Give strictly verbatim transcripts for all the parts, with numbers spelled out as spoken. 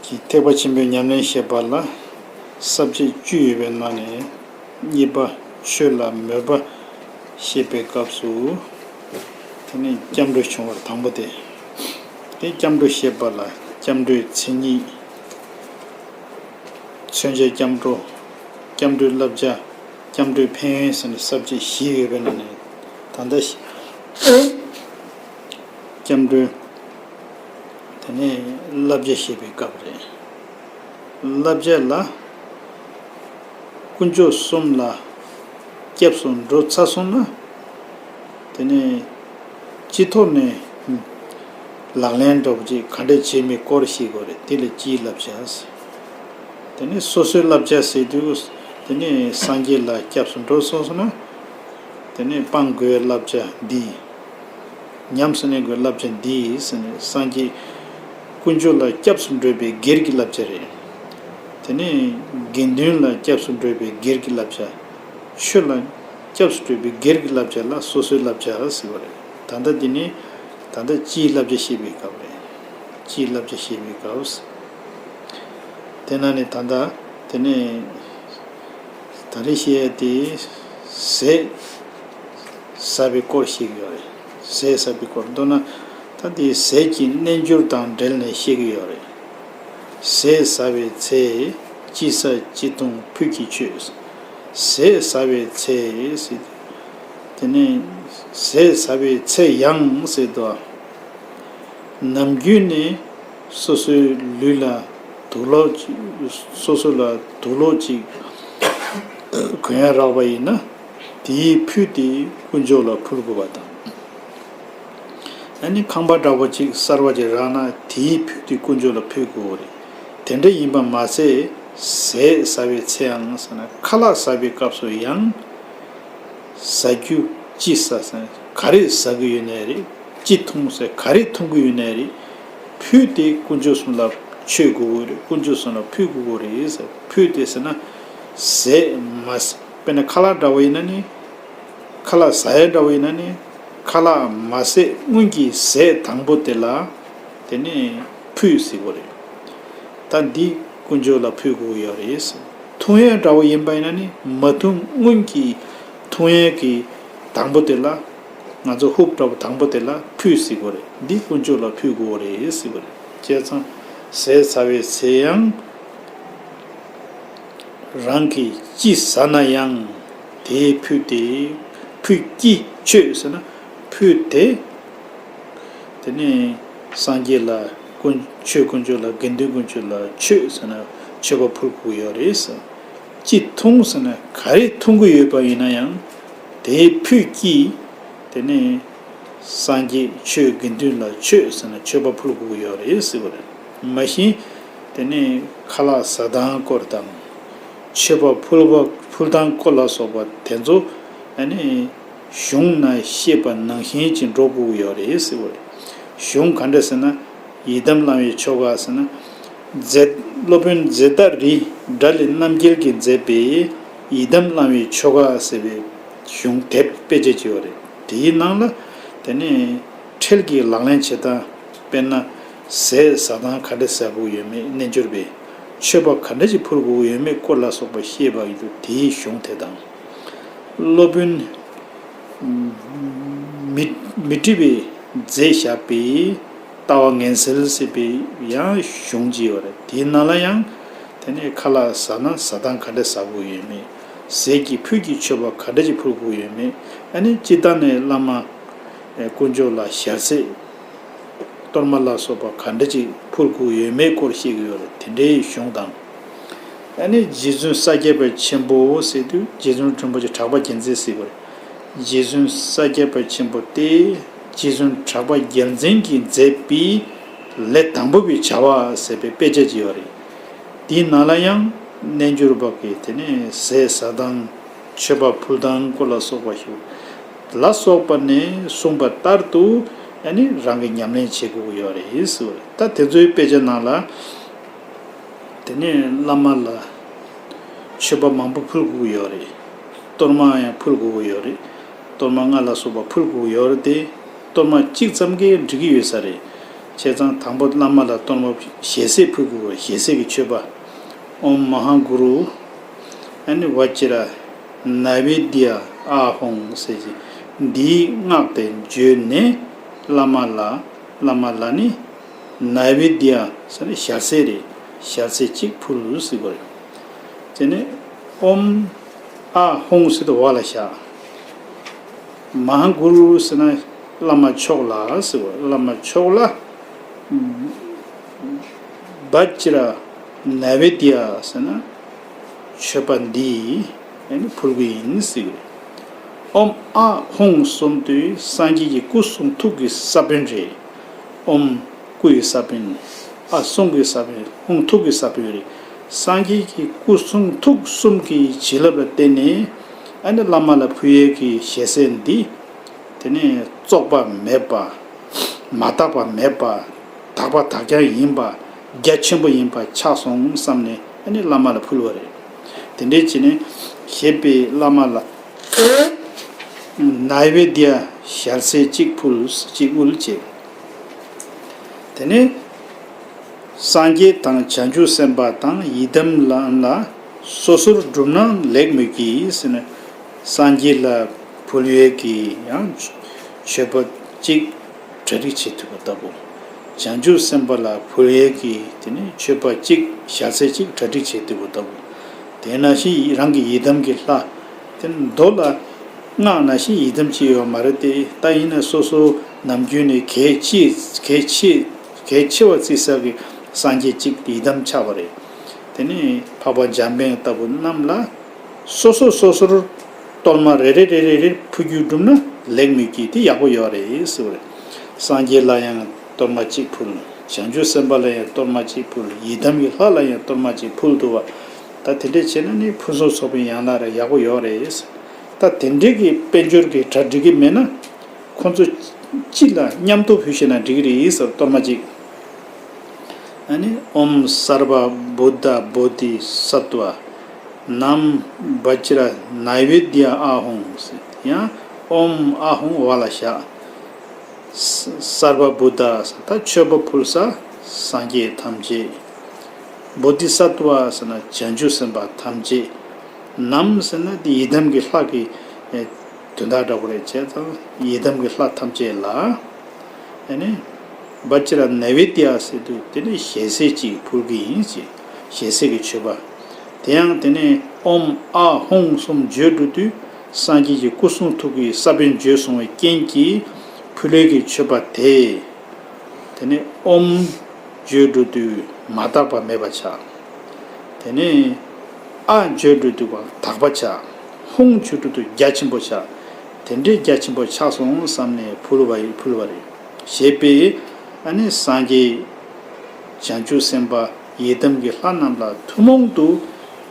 གི་ཐེག་པ་ཆེན་པོའི་ཉམས་ལེན་བཤད་པ་ལ་ས་བཅད་བཅུ་ཡོད་པའི་ནང་ནས་གཉིས་པ་ཆོས་ལ་མོས་པ་བཤད་པའི་སྐབས་སུ། དེ་ནས་སྐྱབས་འགྲོ་བྱུང་བར་དང་པོ་དེ། དེ་སྐྱབས་འགྲོ་བཤད་པ་ལ་སྐྱབས་འགྲོའི་མཚན་ཉིད། མཚོན་བྱ་སྐྱབས་འགྲོ། སྐྱབས་འགྲོའི་བསླབ་བྱ། སྐྱབས་འགྲོའི་ཕན་ཡོན་ཟེར་ནས་ས་བཅད་བཞི་ཡོད་པའི་ནང་ནས་ད་ལྟ་སྐྱབས་འགྲོའི་དེ་ནས་བསླབ་བྱ་བཤད་པའི་སྐབས་རེད། བསླབ་བྱ་ལ་དཀོན་མཆོག་གསུམ་ལ་སྐྱབས་སུ་འགྲོ་ཚར་སོང་ན། དེ་ནས་སྤྱི་ཐོག་ནས་ལག་ལེན་འདྲ་པོ་ཅིག་ག་འདྲ་བྱེད་མིན་སྐོར་ཞིག་དགོས་རེད། དེ་ལ་སྤྱིའི་བསླབ་བྱ་ཟེར། དེ་ནས་སོ་སོའི་བསླབ་བྱ་ཟེར་དུས། དེ་ནས་སངས་རྒྱས་ལ་སྐྱབས་སུ་འགྲོ་སོང་སོང་ན། དེ་ནས་སྤང་དགོས་བསླབ་བྱ་འདི། ཉམས་སུ་ལེན་དགོས་བསླབ་བྱ་འདི་ཟེར་ནས་སངས་རྒྱས་དཀོན་མཆོག་ལ་སྐྱབས་སུ་འགྲོ་བའི་སྒེར་གྱི་བསླབ་བྱ་རེད། དེ་ནས་དགེ་འདུན་ལ་སྐྱབས་སུ་འགྲོ་བའི་སྒེར་གྱི་བསླབ་བྱ། ཆོས་ལ་སྐྱབས་སུ་འགྲོ་བའི་སྒེར་གྱི་བསླབ་བྱ་ལ་སོ་སོའི་བསླབ་བྱ་ཟེར་བ་རེད། ད་ལྟ་འདི་ནི་ད་ལྟ་སྤྱིའི་བསླབ་བྱ་བཤད་པའི་སྐབས་རེད། སྤྱིའི་བསླབ་བྱ་བཤད་པའི་སྐབས། དེ་ན་ནི་ད་ལྟ་དེ་ནས་ད་རེས་བཤད་ཡ་དེ་ཟས་ཟ་བའི་སྐོར་བཤད་ཀྱི་ཡོད་རེད། ཟས་ཟ་བའི་སྐོར། མདོར་ན་ད་དེ་ཟས་ཀྱི་རྣལ་འབྱོར་དང་འབྲེལ་ནས་བཤད་ཀྱི་ཡོད་རེད། ཟས་ཟ་བའི་ཚེ། ཅི་ཟ་ཅི་འཐུང་ཕུད་ཀྱིས་མཆོད། ཟས་ཟ་བའི་ཚེ་ཟེར། དེ་ནས་ཟས་ཟ་བའི་ཚེ་ཡང་ཟེར་དུས། ནམ་རྒྱུན་ནས་སོ་སོའི་ལུས་ལ་དུག་ལོག་ཅིག་སོ་སོ་ལ་དུག་ལོག་ཅིག་གོན་ཡ་རག་པ་ཡིན་ན། དེའི་ཕུད་དེ་དཀོན་མཆོག་ལ་ཕུལ་དགོས་པ་དང་། ཨ་ནི་ཁང་པ་འདྲ་པོ་ཅིག་གསར་པ་ཅིག་རག་ན། དེའི་ཕུད་དེ་དཀོན་མཆོག་ལ་ཕུལ་དགོས་རེད། དེ་འདྲ་ཡིན་པ་མ་ཟད། ཟས་ཟ་བའི་ཚེ་ཡང་ཟེར་ན། ཁ་ལག་ཟ་བའི་སྐབས་སུ་ཡང་། ཟ་རྒྱུ་ཅི་ཟ་ཟེར་ན། ག་རེ་ཟ་གི་ཡོད་ནའི་རེད། ཅི་འཐུང་ཟེར་ག་རེ་འཐུང་གི་ཡོད་ནའི་རེད། ཕུད་དེ་དཀོན་མཆོག་གསུམ་ལ་མཆོད་དགོས་ཀྱི་རེད། དཀོན་མཆོག་གསུམ་ལ་ཕུལ་དགོས་ཀྱི་རེད་ཟེར། ཕུད་དེ་ཟེར་ན། ཟས་མ་ཟ། དཔེར་ན་ཁ་ལག་འདྲ་བོ་ཡིན་ན་ནི། ཁ་ལག་ཟ་ཡ་འདྲ་བོ་ཡིན་ན་ནི། ཁ་ལག་མ་ཟས་སྔོན་གྱི་ཟས་དང་པོ་དེ་ལ། དེ་ནས་ཕུད་ཟེར་དགོས་རེད། ད་འདི་དཀོན་མཆོག་ལ་ཕུལ་དགོས་ཡོད་རེད། འཐུང་ཡས་འདྲ་བོ་ཡིན་པ་ཡིན་ན་ནི། མ་འཐུང་སྔོན་གྱི་འཐུང་ཡས་ཀྱི་དང་པོ་དེ་ལ། ང་ཚོ་ཧུབ་འདྲ་བོ་དང་པོ་དེ་ལ་ཕུད་ཟེར་དགོས་རེད། འདི་དཀོན་མཆོག་ལ་ཕུལ་དགོས་རེད་ཟེར་བ་རེད། བྱས་ཙང་ཟས་ཟ་བའི་ཚེ་ཡང་། རང་གིས་ཅི་ཟ་ན་ཡང་དེའི་ཕུད་དེ། ཕུད་ཀྱིས་མཆོད་ཟེར་ན། ཕུད་དེ། དེ་ནས་སངས་རྒྱས་ལ་དཀོན། ཆོས་དཀོན་མཆོག་ལ། དགེ་འདུན་དཀོན་མཆོག་ལ་མཆོད་ཟེར་ན། མཆོད་པ་ཕུལ་དགོས་ཡོད་རེད་ཟེར། ཅི་འཐུང་ཟེར་ན། ག་རེ་འཐུང་གི་ཡོད་པ་ཡིན་ན་ཡང་དེའི་ཕུད་ཀྱིས། དེ་ནས་སངས་རྒྱས་ཆོས་དགེ་འདུན་ལ་མཆོད་ཟེར་ན། མཆོད་པ་ཕུལ་དགོས་ཀྱི་ཡོད་རེད་ཟེར་བ་རེད། མ་གཞི་དེ་ནས་ཁ་ལག་ཟ་སྟངས་སྐོར་དང་། མཆོད་པ་ཕུལ་བ། ཕུལ་སྟངས་སྐོར་ལ་སོགས་པ་དེ་ཚོ་ཨ་ནི་གཞུང་ན་བཤད་པ་ནང་བཞིན་ཅིག་འགྲོ་དགོས་ཀྱི་ཡོད་རེད་ཟེར་བ་རེད། གཞུང་ག་འདྲ་ཟེར་ན། ཡི་དམ་བླང་བའི་ཆོ་ག་ཟེར་ན། མཛད། སློབ་དཔོན་ཛེ་ཏ་རི་ཌཱ་ལི་རྣམ་རྒྱལ་གྱིས་མཛད་པའི་ཡི་དམ་བླང་བའི་ཆོ་ག་ཟེར་བའི་གཞུང་དེབ་དཔེ་ཆ་ཅིག་ཡོད་རེད། དེའི་ནང་ལ་དེ་ནས་ཁྲེལ་གྱི་ལག་ལེན་བྱེད་སྟངས། དཔེར་ན་ཟས་ཟ་སྟངས་ག་འདྲ་ཟ་དགོས་ཡོད་མེད། རྣལ་འབྱོར་པས་མཆོད་པ་ག་འདྲ་ཞིག་ཕུལ་དགོས་ཡོད་མེད་སྐོར་ལ་སོགས་པ་བཤད་པ་ཡིན་དུས། དེའི་གཞུང་དེ་དང་། སློབ་དཔོན་མི། མཻ་ཏྲི་པས་མཛད་བཞག་པའི་ལྟ་བ་ངན་སེལ་ཟེར་བའི་ཡང་གཞུང་ཅིག་ཡོད་རེད། དེའི་ནང་ལ་ཡང་དེ་ནས་ཁ་ལག་ཟ་ན་ཟ་སྟངས་ག་འདྲ་ཟ་དགོས་ཡོད་མེད། ཟས་ཀྱི་ཕུད་ཀྱི་མཆོད་པ་ག་འདྲ་ཞིག་ཕུལ་དགོས་ཡོད་མེད། ཨ་ནི་སྤྱིར་བཏང་ནས་བླ་མ་དཀོན་མཆོག་ལ་ཞལ་ཟས། གཏོར་མ་ལ་སོགས་པ་ག་འདྲ་ཅིག་ཕུལ་དགོས་ཡོད་མེད་སྐོར་བཤད་ཀྱི་ཡོད་རེད། དེ་འདྲའི་གཞུང་དང་། ཨ་ནི་རྗེ་བཙུན་ས་སྐྱ་པ་ཆེན་པོ་ཟེར་དུས། རྗེ་བཙུན་རིན་པོ་ཆེ་གྲགས་པ་རྒྱལ་མཚན་ཟེར་བ་རེད། རྗེ་བཙུན་ས་སྐྱ་པ་ཆེན་པོ་སྟེ། རྗེ་བཙུན་གྲགས་པ་རྒྱལ་མཚན་གྱིས་མཛད་པའི་ལས་དང་པོ་པའི་བྱ་བ་ཟེར་བའི་དཔེ་ཆ་ཅིག་ཡོད་རེད། དེའི་ནང་ལ་ཡང་རྣལ་འབྱོར་པ་གིས་དེ་ནས་ཟས་ཟ་སྟངས། མཆོད་པ་ཕུལ་སྟངས་སྐོར་ལ་སོགས་པ་ཞིག་ལ་སོགས་པ་ནས་གསུངས་པ་ལྟར་དུ་ཨ་ནི་རང་གིས་ཉམས་ལེན་བྱེད་དགོས་ཀྱི་ཡོད་རེད་ཟེར་བ་རེད། ད་དེ་ཚོའི་དཔེ་ཆ་ནང་ལ། དེ་ནས་བླ་མ་ལ་མཆོད་པ་མང་པོ་ཕུལ་དགོས་ཀྱི་ཡོད་རེད། གཏོར་མ་ཡང་ཕུལ་དགོས་ཀྱི་ཡོད་རེད། གཏོར་མ་ལྔ་ལ་སོགས་པ་ཕུལ་དགོས་ཀྱི་ཡོད་རེད་དེ། གཏོར་མ་གཅིག་ཙམ་གྱིས་འགྲིག་གི་ཡོད་ས་རེད། བྱས་ཙང་དང་པོ་བླ་མ་ལ་གཏོར་མ་ཞལ་ཟས་ཕུལ་དགོས། ཞལ་ཟས་ཀྱི་མཆོད་པ། ཨོཾ་མ་ཧཱ་གུ་རུ་ཨ་ནི་བཛྲ་ནཱི་ཝི་དྱ་ཨཱཿ་ཧཱུྃ་ཟེར་གྱི་འདིའི་སྔགས་དེ་བརྗོད་ནས་བླ་མ་ལ། བླ་མ་ལ་ནི་ནཱི་ཝི་དྱ་ཟེར་ནས་ཞལ་ཟས་རེད། ཞལ་ཟས་གཅིག་ཕུལ་ཟེར་དགོས་རེད། དེ་ནས་ཨོཾ་ཨཱཿཧཱུྃ་ཟེར་དུས་འོག་ལ་བཞག། མ་ཧཱ་གུ་རུ་ཟེར་ན་བླ་མ་མཆོག་ལ་ཟེར་བ། བླ་མ་མཆོག་ལ། བཛྲ་ནཱི་ཝི་དྱ་ཟེར་ན་མཆོད་པ་འདི་ཕུལ་གྱི་ཡིན་ཟེར་གྱི་རེད། ཨོཾ་ཨཱཿཧཱུྃ་གསུངས་དུས་སངས་རྒྱས་ཀྱི་སྐུ་གསུང་ཐུགས་ཀྱི་ས་བོན་རེད། ཨོཾ་སྐུ་ཡི་ས་བོན། ཨཱཿཧཱུྃ་གི་ས་བོན། ཧཱུྃ་ཐུགས་ཀྱི་ས་བོན་རེད། སངས་རྒྱས་ཀྱི་སྐུ་གསུང་ཐུགས་གསུམ་གྱི་བྱིན་རླབས་ལ་བརྟེན་ནས་ཨ་ནི་བླ་མ་ལ་ཕུལ་ཡས་ཀྱི་ཞལ་ཟས་འདི། དེ་ནས་བཙོག་པ་མེད་པ། མ་དག་པ་མེད་པ། དག་པ་དག་རྐྱང་ཡིན་པ། རྒྱ་ཆེན་པོ་ཡིན་པ་ཆགས་སོང་བསམ་ནས་ཨ་ནི་བླ་མ་ལ་ཕུལ་བ་རེད། དེ་འདྲའི་བྱས་ནས་ཞེས་པའི་བླ་མ་ལ་ནཱི་ཝི་དྱ་ཞལ་ཟས་གཅིག་ཕུལ། གཅིག་དབུལ་བྱས། དེ་ནས་སངས་རྒྱས་དང་བྱང་ཆུབ་སེམས་དཔའ་དང་ཡི་དམ་ལ་ལ་སོ་སོར་བསྒྲུབས་ན་ལེགས་མོད་ཀྱི་ཟེར་ནས། སངས་རྒྱས་ལ་ཕུལ་ཡས་ཀྱི་ཡང་མཆོད་པ་གཅིག་གྲ་སྒྲིག་བྱེད་ཐུབ་པ་ལྟ་བུ། བྱང་ཆུབ་སེམས་དཔའ་ལ་ཕུལ་ཡས་ཀྱི་དེ་ནི་མཆོད་པ་གཅིག་ཞལ་ཟས་གཅིག་གྲ་སྒྲིག་བྱེད་ཐུབ་པ་ལྟ་བུ། དེ་ནང་བཞིན་རང་གི་ཡི་དམ་གྱི་ལྷ། དེ་མདོ་ལ་སྔགས་ནང་བཞིན་ཡི་དམ་ཅིག་ཡོད་མ་རེད་དེ། ད་ཡིན་ན་སོ་སོ་ནམ་རྒྱུན་ནས་གལ་ཆེ་གལ་ཆེ་གལ་ཆེ་བ་བརྩི་ས་གི་སངས་རྒྱས་གཅིག་ཡི་དམ་ཆགས་པ་རེད། དེ་ནི་འཕགས་པ་འཇམ་དཔལ་ལྟ་བུ་རྣམས་ལ་སོ་སོ་སོ་སོར་གཏོར་མ་རེ་རེ་རེ་རེ་རེ་ཕུལ་རྒྱུ་བསྒྲུབས་ན་ལེགས་མོད་ཀྱི་དེ་ཡག་པོ་ཡོད་རེད་ཟེར་བ་རེད། སངས་རྒྱས་ལ་ཡང་གཏོར་མ་གཅིག་ཕུལ། བྱང་ཆུབ་སེམས་དཔའ་ལ་ཡང་གཏོར་མ་གཅིག་ཕུལ། ཡི་དམ་གྱི་ལྷ་ལ་ཡང་གཏོར་མ་གཅིག་ཕུལ་ཐུབ་པ། ད་དེ་འདྲས་བྱས་ན་ནི་ཕུན་སུམ་ཚོགས་པའི་ཡན་ལག་རེད། ཡག་པོ་ཡོད་རེད། ད་དེ་འདྲས་ཀྱི་དཔལ་འབྱོར་གྱི་གྲ་སྒྲིག་གི་མེད་ན། ཁོང་ཚོ་སྤྱི་ལ་མཉམ་དུ་ཕུལ་ཤེས་ན་འགྲིག་གི་རེད་ཟེར། གཏོར་མ་གཅིག་ཨ་ནི་ཨོཾ་སརྦ་བུདྡྷ་བོ་དྷི་སཏྭ་ནམ་བཛྲ་ནཱི་ཝི་དྱ་ཨཱཿཧཱུྃ་ཟེར། ཡང་ཨོཾ་ཨཱཿཧཱུྃ་འོག་ལ་བཞག། ས་སརྦ་བུདྡྷ་ཟེར། ད་མཆོད་པ་ཕུལ་ས་སངས་རྒྱས་ཐམས་ཅད། བོ་དྷི་སཏྭ་ཟེར་ན་བྱང་ཆུབ་སེམས་དཔའ་ཐམས་ཅད། ནམ་ཟེར་ན་དེ་ཡི་དམ་གྱི་ལྷ་གི་ཨེ་དོན་དག་འདྲ་པོ་རེད། བྱས་ཙང་ཡི་དམ་གྱི་ལྷ་ཐམས་ཅད་ལ་ཨ་ནི་བཛྲ་ནཱི་ཝི་དྱ་ཟེར་དུས་དེ་ནི་ཞལ་ཟས་གཅིག་ཕུལ་གྱི་ཡིན་ཞེས། ཞལ་ཟས་ཀྱི་མཆོད་པ། དེ་ཡང་དེ་ནི་ཨོཾ་ཨཱཿཧཱུྃ་གསུམ་བརྗོད་འགྲོ་དུས་སངས་རྒྱས་ཀྱི་སྐུ་གསུང་ཐུགས་ཀྱི་ས་བོན་བརྗོད་སོང་བའི་རྐྱེན་གྱིས་ཕུལ་ཡས་ཀྱི་མཆོད་པ་དེ། དེ་ནས་ཨོཾ་བརྗོད་འགྲོ་དུས་མ་དག་པ་མེད་པ་ཆགས། དེ་ནས་ཨཱཿ་བརྗོད་འགྲོ་དུས་དག་པ་ཆགས། ཧཱུྃ་བརྗོད་འགྲོ་དུས་རྒྱ་ཆེན་པོ་ཆགས། དེ་འདྲའི་རྒྱ་ཆེན་པོ་ཆགས་སོང་བསམ་ནས་ཕུལ་བ་ཡིན། ཕུལ་བ་རེད། ཞེས་པས་ཨ་ནི་སངས་རྒྱས་བྱང་ཆུབ་སེམས་དཔའ་ཡི་དམ་གྱི་ལྷ་རྣམས་ལ་ཐུན་མོང་དུ་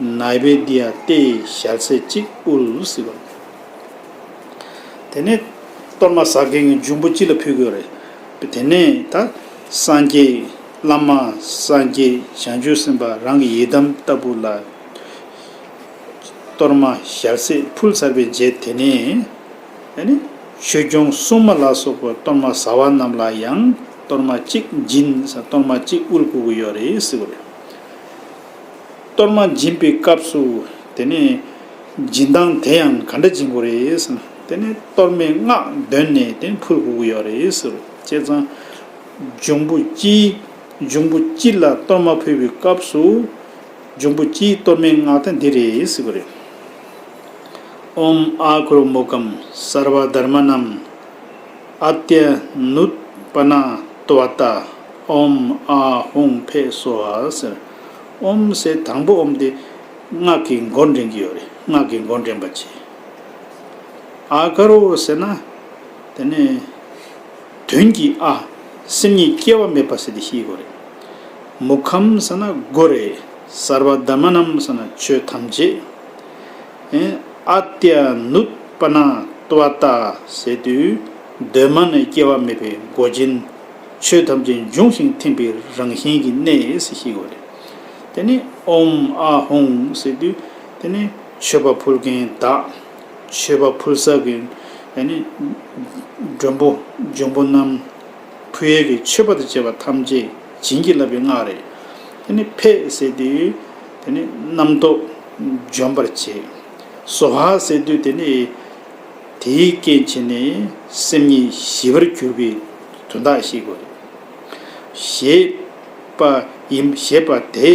ནཱི་ཝི་དྱ་སྟེ་ཞལ་ཟས་གཅིག་དབུལ་ཟེར་བ། དེ་ནས་གཏོར་མ་ཟ་མཁན་གྱི་འབྱུང་པོ་སྤྱི་ལ་ཕུལ་དགོས་རེད། དེ་ནས་ད་སངས་རྒྱས་བླ་མ་སངས་རྒྱས་བྱང་ཆུབ་སེམས་དཔའ་རང་གི་ཡི་དམ་ལྟ་བུ་ལ་གཏོར་མ་ཞལ་ཟས་ཕུལ་ཚར་བའི་རྗེས་དེ་ནས་ཨ་ནི་ཆོས་སྐྱོང་སྲུང་མ་ལ་སོགས་པ་གཏོར་མ་ཟ་བ་རྣམས་ལ་ཡང་གཏོར་མ་གཅིག་སྦྱིན། གཏོར་མ་གཅིག་དབུལ་དགོས་ཀྱི་ཡོད་རེད་ཟེར་བ་རེད། གཏོར་མ་སྦྱིན་པའི་སྐབས་སུ་དེ་ནས་སྦྱིན་སྟངས་དེ་ཡང་ག་འདྲ་སྦྱིན་དགོས་རེད་ཟེར་ན། དེ་ནས་གཏོར་མའི་སྔགས་འདོན་ནས་དེ་ཕུལ་དགོས་ཀྱི་ཡོད་རེད་ཟེར། བྱས་ཙང་འབྱུང་པོ་སྤྱིའི་འབྱུང་པོ་སྤྱི་ལ་གཏོར་མ་ཕུལ་བའི་སྐབས་སུ་འབྱུང་པོ་སྤྱིའི་གཏོར་མའི་སྔགས་དེ་འདི་རེད་ཟེར་དགོས་རེད། ཨོཾ་ཨཱཿུ་རུ་མུ་ཁཾ་སརྦ་དྷརྨ་ནཾ་ཨ་ཏྱ་ནུཏ་པ་ན་ཏྭ་ཏཱ་ཨོཾ་ཨཱཿཧཱུྃ་ཕཊ་སྭཱ་ཧཱ་ཟེར། ཨོཾ་ཟེར་དང་པོ་ཨོཾ་དེ་སྔགས་ཀྱི་མགོ་འདྲེན་གྱི་ཡོད་རེད། སྔགས་ཀྱི་མགོ་འདྲེན་པ་བྱས། ཨཱཿུ་རུ་ཟེར་ན་དེ་ནས་དོན་གྱི་ཨ། སེམས་ཉིད་སྐྱེ་བ་མེད་པ་ཟེར་ཏེ་ཤེས་དགོས་རེད། མུ་ཁཾ་ཟེར་ན་མགོ་རེད། སརྦ་དྷརྨ་ནཾ་ཟེར་ན་ཆོས་ཐམས་ཅད། ཨ་ཏྱ་ནུཏ་པ་ན་ཏྭ་ཏཱ་ཟེར་དུས་གདོད་མ་ནས་སྐྱེ་བ་མེད་པའི་མགོ་ཅན། ཆོས་ཐམས་ཅད་འབྱུང་ཞིང་ཐིམ་པའི་རང་བཞིན་གྱི་གནས་ཟེར་ཤེས་དགོས་རེད། དེ་ནི་ཨོཾ་ཨཱཿཧཱུྃ་ཟེར་དུས་དེ་ནི་མཆོད་པ་ཕུལ་མཁན་བདག་མཆོད་པ་ཕུལ་ས་གི་ཨ་ནི་མགྲོན་པོ་འབྱུང་པོ་རྣམས། ཕུལ་ཡས་ཀྱི་མཆོད་པ་དང་བཅས་པ་ཐམས་ཅད་བྱིན་གྱིས་བརླབས་པའི་སྔགས་རེད། དེ་ནི་ཕཊ་ཟེར་དུས་དེ་ནི་རྣམ་རྟོག་འཇོམས་པར་བྱེད། སྭཱ་ཧཱ་ཟེར་དུས་དེ་ནི་དེའི་རྐྱེན་བྱས་ནས་སེམས་ཉིད་ཞི་བར་གྱུར་པའི་དོན་དག་ཤེས་དགོས་རེད། ཞེས་པ་ཡིན། ཞེས་པ་དེ་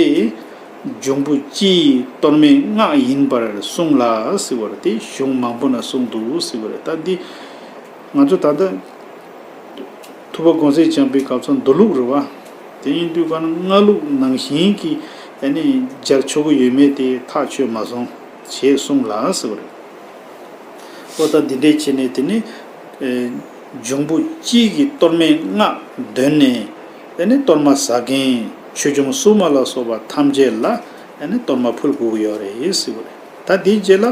འབྱུང་པོ་སྤྱི་ཡི་གཏོར་མའི་སྔགས་ཡིན་པར་གསུངས་ལ་ཟེར་བ་རེད། དེ་གཞུང་མང་པོ་ན་གསུངས་འདུག་ཟེར་བ་རེད། ད་འདི་ང་ཚོ་ད་ལྟ་ཐུབ་པ་དགོངས་གསལ་བྱམས་པའི་སྐབས་སུ་མདོ་ལུགས་རེད་བ། དེ་ཡིན་དུས་ག་ན་སྔགས་ལུགས་ནང་བཞིན་གྱི་ཨ་ནི་སྦྱར་ཆོག་གི་ཡོད་མེད་དེ་ཐག་ཆོད་མ་སོང་ཞེས་གསུངས་ལ་ཟེར་བ་རེད། ཨོ་ད་འདི་འདྲས་བྱས་ནས་དེ་ནི་ཨེ་འབྱུང་པོ་སྤྱི་གི་གཏོར་མའི་སྔགས་འདོན་ནས་དེ་ནི་གཏོར་མ་ཟ་མཁན་ཆོས་སྐྱོང་སྲུང་མ་ལ་སོགས་པ་ཐམས་ཅད་ལ་དེ་ནི་གཏོར་མ་ཕུལ་དགོས་ཀྱི་ཡོད་རེད་ཟེར་བ་རེད། ད་དེའི་རྗེས་ལ་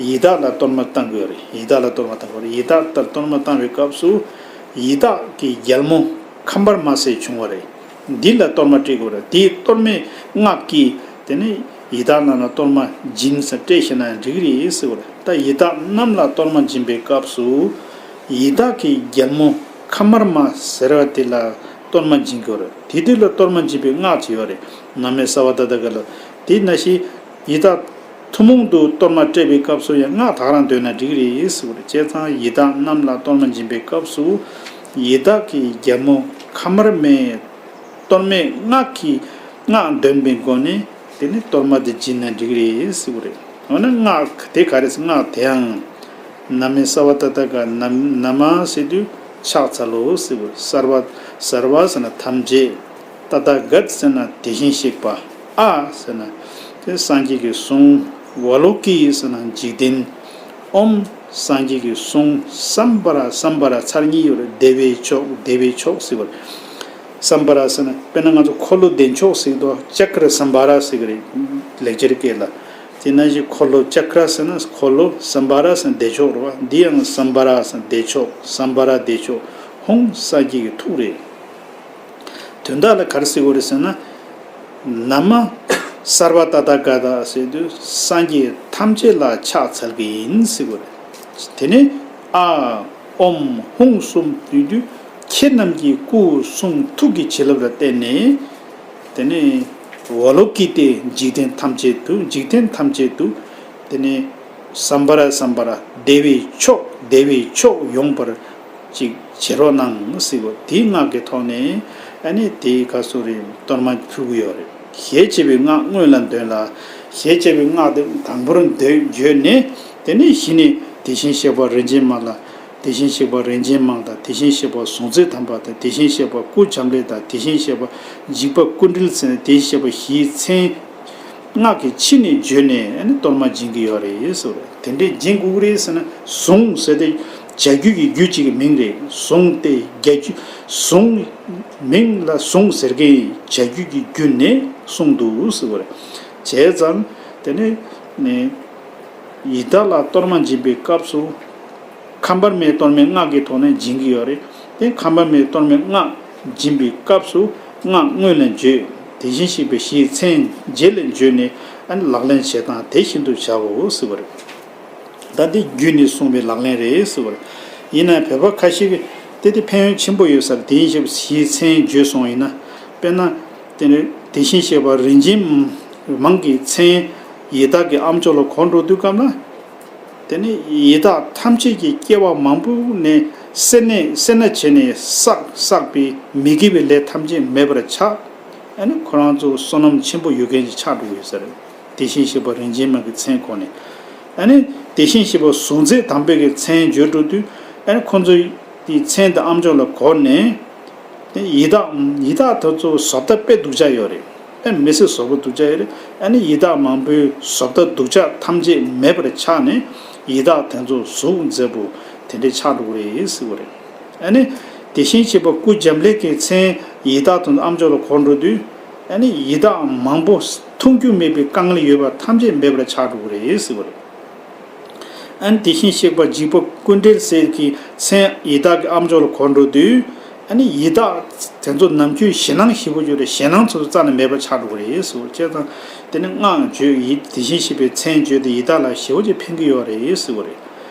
ཡི་དྭགས་ལ་གཏོར་མ་བཏང་དགོས་རེད། ཡི་དྭགས་ལ་གཏོར་མ་བཏང་དགོས་རེད། ཡི་དྭགས་ལྟར་གཏོར་མ་བཏང་བའི་སྐབས་སུ་ཡི་དྭགས་ཀྱི་རྒྱལ་མོ་ཁམ་པར་མ་ཟེར་བྱུང་བ་རེད། འདི་ལ་གཏོར་མ་སྤྲད་དགོས་རེད། དེའི་གཏོར་མའི་སྔགས་ཀྱིས་དེ་ནི་ཡི་དྭགས་རྣམས་ལ་གཏོར་མ་སྦྱིན་ཟེར་སྤྲད་ཤེས་ན་ཡང་འགྲིག་གི་རེད་ཟེར་བ་རེད། ད་ཡི་དྭགས་རྣམས་ལ་གཏོར་མ་སྦྱིན་པའི་སྐབས་སུ་ཡི་དྭགས་ཀྱི་རྒྱལ་མོ་ཁམ་པར་མ་ཟེར་བ་དེ་ལ་གཏོར་མ་སྦྱིན་དགོས་རེད། དེ་དུས་ལ་གཏོར་མ་སྦྱིན་པའི་སྔགས་ཅིག་ཡོད་རེད། ན་མེ་ས་བ་ཏ་ཏ་ག་ལ། དེ་ནང་བཞིན་ཡི་དྭགས་ཐུན་མོང་དུ་གཏོར་མ་སྤྲད་པའི་སྐབས་སུ་ཡང་སྔགས་དག་རང་འདོན་ན་འགྲིག་གི་རེད་ཟེར་བ་རེད། བྱས་ཙང་ཡི་དྭགས་རྣམས་ལ་གཏོར་མ་སྦྱིན་པའི་སྐབས་སུ་ཡི་དྭགས་ཀྱི་རྒྱལ་མོ་ཁམ་པར་མའི་གཏོར་མའི་སྔགས་ཀྱི་སྔགས་འདོན་པའི་སྒོ་ནས་དེ་ནི་གཏོར་མ་དེ་སྦྱིན་ན་འགྲིག་གི་རེད་ཟེར་བ་རེད། འོ་ན་སྔགས་དེ་ག་རེ་ཟེར། སྔགས་དེའང་ན་མེ་ས་བ་ཏ་ཏ་ག་ན་ན་མ་ཟེར་དུས་ཕྱག་འཚལ་ལོ་ཟེར་བ། སརྦ་སརྦ་ཟེར་ན་ཐམས་ཅད། ཏ་ཏ་གཏ་ཟེར་ན་དེ་བཞིན་གཤེགས་པ། ཨཱཿ་ཟེར་ན་དེ་སངས་རྒྱས་ཀྱི་གསུང་། ཝཱ་ལོ་ཀི་ཟེར་ན་འཇིག་རྟེན། ཨོཾ་སངས་རྒྱས་ཀྱི་གསུང་། སཾ་བྷ་ར་སཾ་བྷ་ར་ཚར་གཉིས་ཡོད་རེད། བདེ་བའི་མཆོག་བདེ་བའི་མཆོག་ཟེར་བ་རེད། སཾ་བྷ་ར་ཟེར་ན་དཔེར་ན་ང་ཚོ་འཁོར་ལོ་བདེ་མཆོག་ཟེར་གྱི་འདུག་ཅཀྲ་སཾ་བྷ་ར་ཟེར་གྱི་རེད་ལེགས་སྦྱར་སྐད་ལ། དེ་ནང་བཞིན་འཁོར་ལོ་ཅཀྲ་ཟེར་ན་འཁོར་ལོ། སཾ་བྷ་ར་ཟེར་ན་བདེ་མཆོག་རེད་བ། འདི་ཡང་སཾ་བྷ་ར་ཟེར་ན་བདེ་མཆོག་སཾ་བྷ་ར་བདེ་མཆོག་ཧཱུྃ་སངས་རྒྱས་ཀྱི་ཐུགས་རེད། དོན་དག་ལ་ག་རེ་ཟེར་དགོས་རེད་ཟེར་ན། ན་མ་སརྦ་ཏ་ཐཱ་ག་ཏ་ཟེར་དུས་སངས་རྒྱས་ཐམས་ཅད་ལ་ཕྱག་འཚལ་གྱི་ཡིན་ཟེར་དགོས་རེད། དེ་ནས་ཨཱཿ་ཨོཾ་ཧཱུྃ་གསུམ་ཡོད་དུས་ཁྱེད་རྣམས་ཀྱི་སྐུ་གསུང་ཐུགས་ཀྱི་བྱིན་རླབས་ལ་བརྟེན་ནས་དེ་ནས་ཝཱ་ལོ་ཀི་ཏའི་འཇིག་རྟེན་ཐམས་ཅད་དུ་འཇིག་རྟེན་ཐམས་ཅད་དུ་དེ་ནས་སཾ་བྷ་ར་སཾ་བྷ་ར་བདེ་བའི་མཆོག་བདེ་བའི་མཆོག་ཡོང་བར་ཅིག་བྱེད་རོགས་གནང་ཟེར་བ་དེའི་སྔགས་ཀྱི་ཐོག་ནས་ཨ་ནི་དེའི་སྐབས་སུ་རེད་གཏོར་མ་ཕུལ་གྱི་ཡོད་རེད། ཞེས་བྱ་བའི་སྔགས་སྔོན་ལ་འདོན་ལ། ཞེས་བྱ་བའི་སྔགས་དེ་དང་པོར་འདོན་བརྗོད་ནས་དེ་ནས་གཞི་ནས་དེ་བཞིན་གཤེགས་པ་རིན་ཆེན་མ་ལ། དེ་བཞིན་གཤེགས་པ་རིན་ཆེན་མ་དང་། དེ་བཞིན་གཤེགས་པ་གཟུངས་མཛོད་དམ་པ་དང་། དེ་བཞིན་གཤེགས་པ་སྐུ་འབྱམས་ཀླས་དང་། དེ་བཞིན་གཤེགས་པ་འཇིགས་པ་ཀུན་འདུལ་ཟེར་ནས་དེ་བཞིན་གཤེགས་པ་བཞིའི་མཚན་སྔགས་ཀྱི་ཕྱི་ནས་བརྗོད་ནས་ཨ་ནི་གཏོར་མ་སྦྱིན་གྱི་ཡོད་རེད་ཟེར་བ་རེད། དེ་འདྲའི་སྦྱིན་དགོས་ཀྱི་རེད་ཟེར་ན། གཟུངས་ཟེར་དེ་བྱ་རྒྱུད་ཀྱི་རྒྱུད་གཅིག་གི་མིང་རེད། གཟུངས་དེ་བྱ་རྒྱུད་གཟུངས་མིང་ལ་གཟུངས་ཟེར་མཁན་བྱ་རྒྱུད་ཀྱི་རྒྱུད་ནས་གསུངས་འདུག་ཟེར་བ་རེད། བྱས་ཙང་དེ་ནས་ནས་ཡི་དྭགས་ལ་གཏོར་མ་སྦྱིན་པའི་སྐབས་སུ། ཁམ་པར་མའི་གཏོར་མའི་སྔགས་ཀྱི་ཐོག་ནས་སྦྱིན་གྱི་ཡོད་རེད། དེ་ཁམ་པར་མའི་གཏོར་མའི་སྔགས་སྦྱིན་པའི་སྐབས་སུ་སྔགས་སྔོན་ལ་བརྗོད། དེ་བཞིན་གཤེགས་པའི་བཞིའི་མཚན་རྗེས་ལ་བརྗོད་ནས་ཨ་ནི་ལག་ལེན་བྱེད་སྟངས་དེ་བཞིན་དུ་བྱའོ་ཟེར་བ་རེད། ད་འདི་རྒྱུད་ནས་གསུངས་པའི་ལག་ལེན་རེད་ཟེར་བ་རེད། ཡིན་ན་བོད་པ་ཁ་ཤས་ཀྱིས་དེ་དེ་ཕན་ཡོན་ཆེན་པོ་ཡོད་ས་རེད། དེ་བཞིན་གཤེགས་པའི་བཞིའི་མཚན་བརྗོད་སོང་ཡིན་ན། དཔེར་ན་དེ་ནི་དེ་བཞིན་གཤེགས་པ་རིན་ཆེན་མ་གི་མཚན་ཡི་དྭགས་ཀྱི་ཨ་མཆོག་ལ་གོ་འགྲོ་དུས་སྐབས་ན། དེ་ནི་ཡི་དྭགས་ཐམས་ཅད་ཀྱི་སྐྱེ་བ་མང་པོ་ནས་སེར་སྣ་སེར་སྣ་བྱས་ནས་བསགས་བསགས་པའི་མི་དགེ་བའི་ལས་ཐམས་ཅད་མེད་པར་ཆགས། ཨ་ནི་ཁོ་རང་ཚོ་བསོད་ནམས་ཆེན་པོ་ཡོད་མཁན་ཞིག་ཆགས་འགྲོ་གི་ཡོད་ས་རེད། དེ་བཞིན་གཤེགས་པ་རིན་ཆེན་མ་གི་མཚན་གོ་ནས། ཨ་ནི་དེ་བཞིན་གཤེགས་པ་གཟུངས་མཛོད་དམ་པའི་གི་མཚན་བརྗོད་འགྲོ་དུས་ཨ་ནི་ཁོ་ཚོ་དེའི་མཚན་དང་ཨ་མཆོག་ལ་གོ་ནས། དེ་ཡི་དྭགས་ཡི་དྭགས་དེ་ཚོ་བཟོ་ལྟ་དཔེ་སྡུག་ཅག་ཡོད་རེད། ཨེ་མི་སེར་བཟོ་པོ་སྡུག་ཅག་ཡོད་རེད། ཨ་ནི་ཡི་དྭགས་མང་པོའི་བཟོ་ལྟ་སྡུག་ཅག་ཐམས་ཅད་མེད་པར་ཆགས་ནས་ཡི་དྭགས་དེ་ཚོ་གཟུགས་མཛེས་པོ་དེ་འདྲའི་ཆགས་འགྲོ་གི་རེད་ཟེར་བ་རེད། ཨ་ནི་དེ་བཞིན་གཤེགས་པ་སྐུ་འབྱམས་ཀླས་ཀྱི་མཚན་ཡི་དྭགས་དེ་ཚོ་ཨ་མཆོག་ལ་གོ་འགྲོ་དུས། ཨ་ནི་ཡི་དྭགས་མང་པོ་མཐོང་རྒྱུ་མེད་པའི་དཀའ་ངལ་ཡོད་པ་ཐམས་ཅད་མེད་པར་ཆགས་འགྲོ་གི་རེད་ཟེར་བ་རེད། ཨ་ནི་དེ་བཞིན་གཤེགས་པ་འཇིགས་པ་ཀུན་འདུལ་ཟེར་གྱི་མཚན་ཡི་དྭགས་ཀྱི་ཨ་མཆོག་ལ་གོ་འགྲོ་དུས། ཨ་ནི་ཡི་དྭགས་དེ་ཚོ་ནམ་རྒྱུན་ཞེད་སྣང་ཞེ་པོ་ཡོད་རེད། ཞེད་སྣང་ཚོ་རྩ་ནས་མེད་པར་ཆགས་འགྲོ་གི་རེད་ཟེར་བ་བྱས་ཙང་། དེ་ནི་སྔགས་བརྗོད་ཡི་དེ་བཞིན་གཤེགས་པའི་མཚན་བརྗོད་དེ་ཡི་དྭགས་ལ་ཞེ་པོ་ཅིག་ཕན་གྱི་ཡོད་རེད་ཟེར་བ་རེད།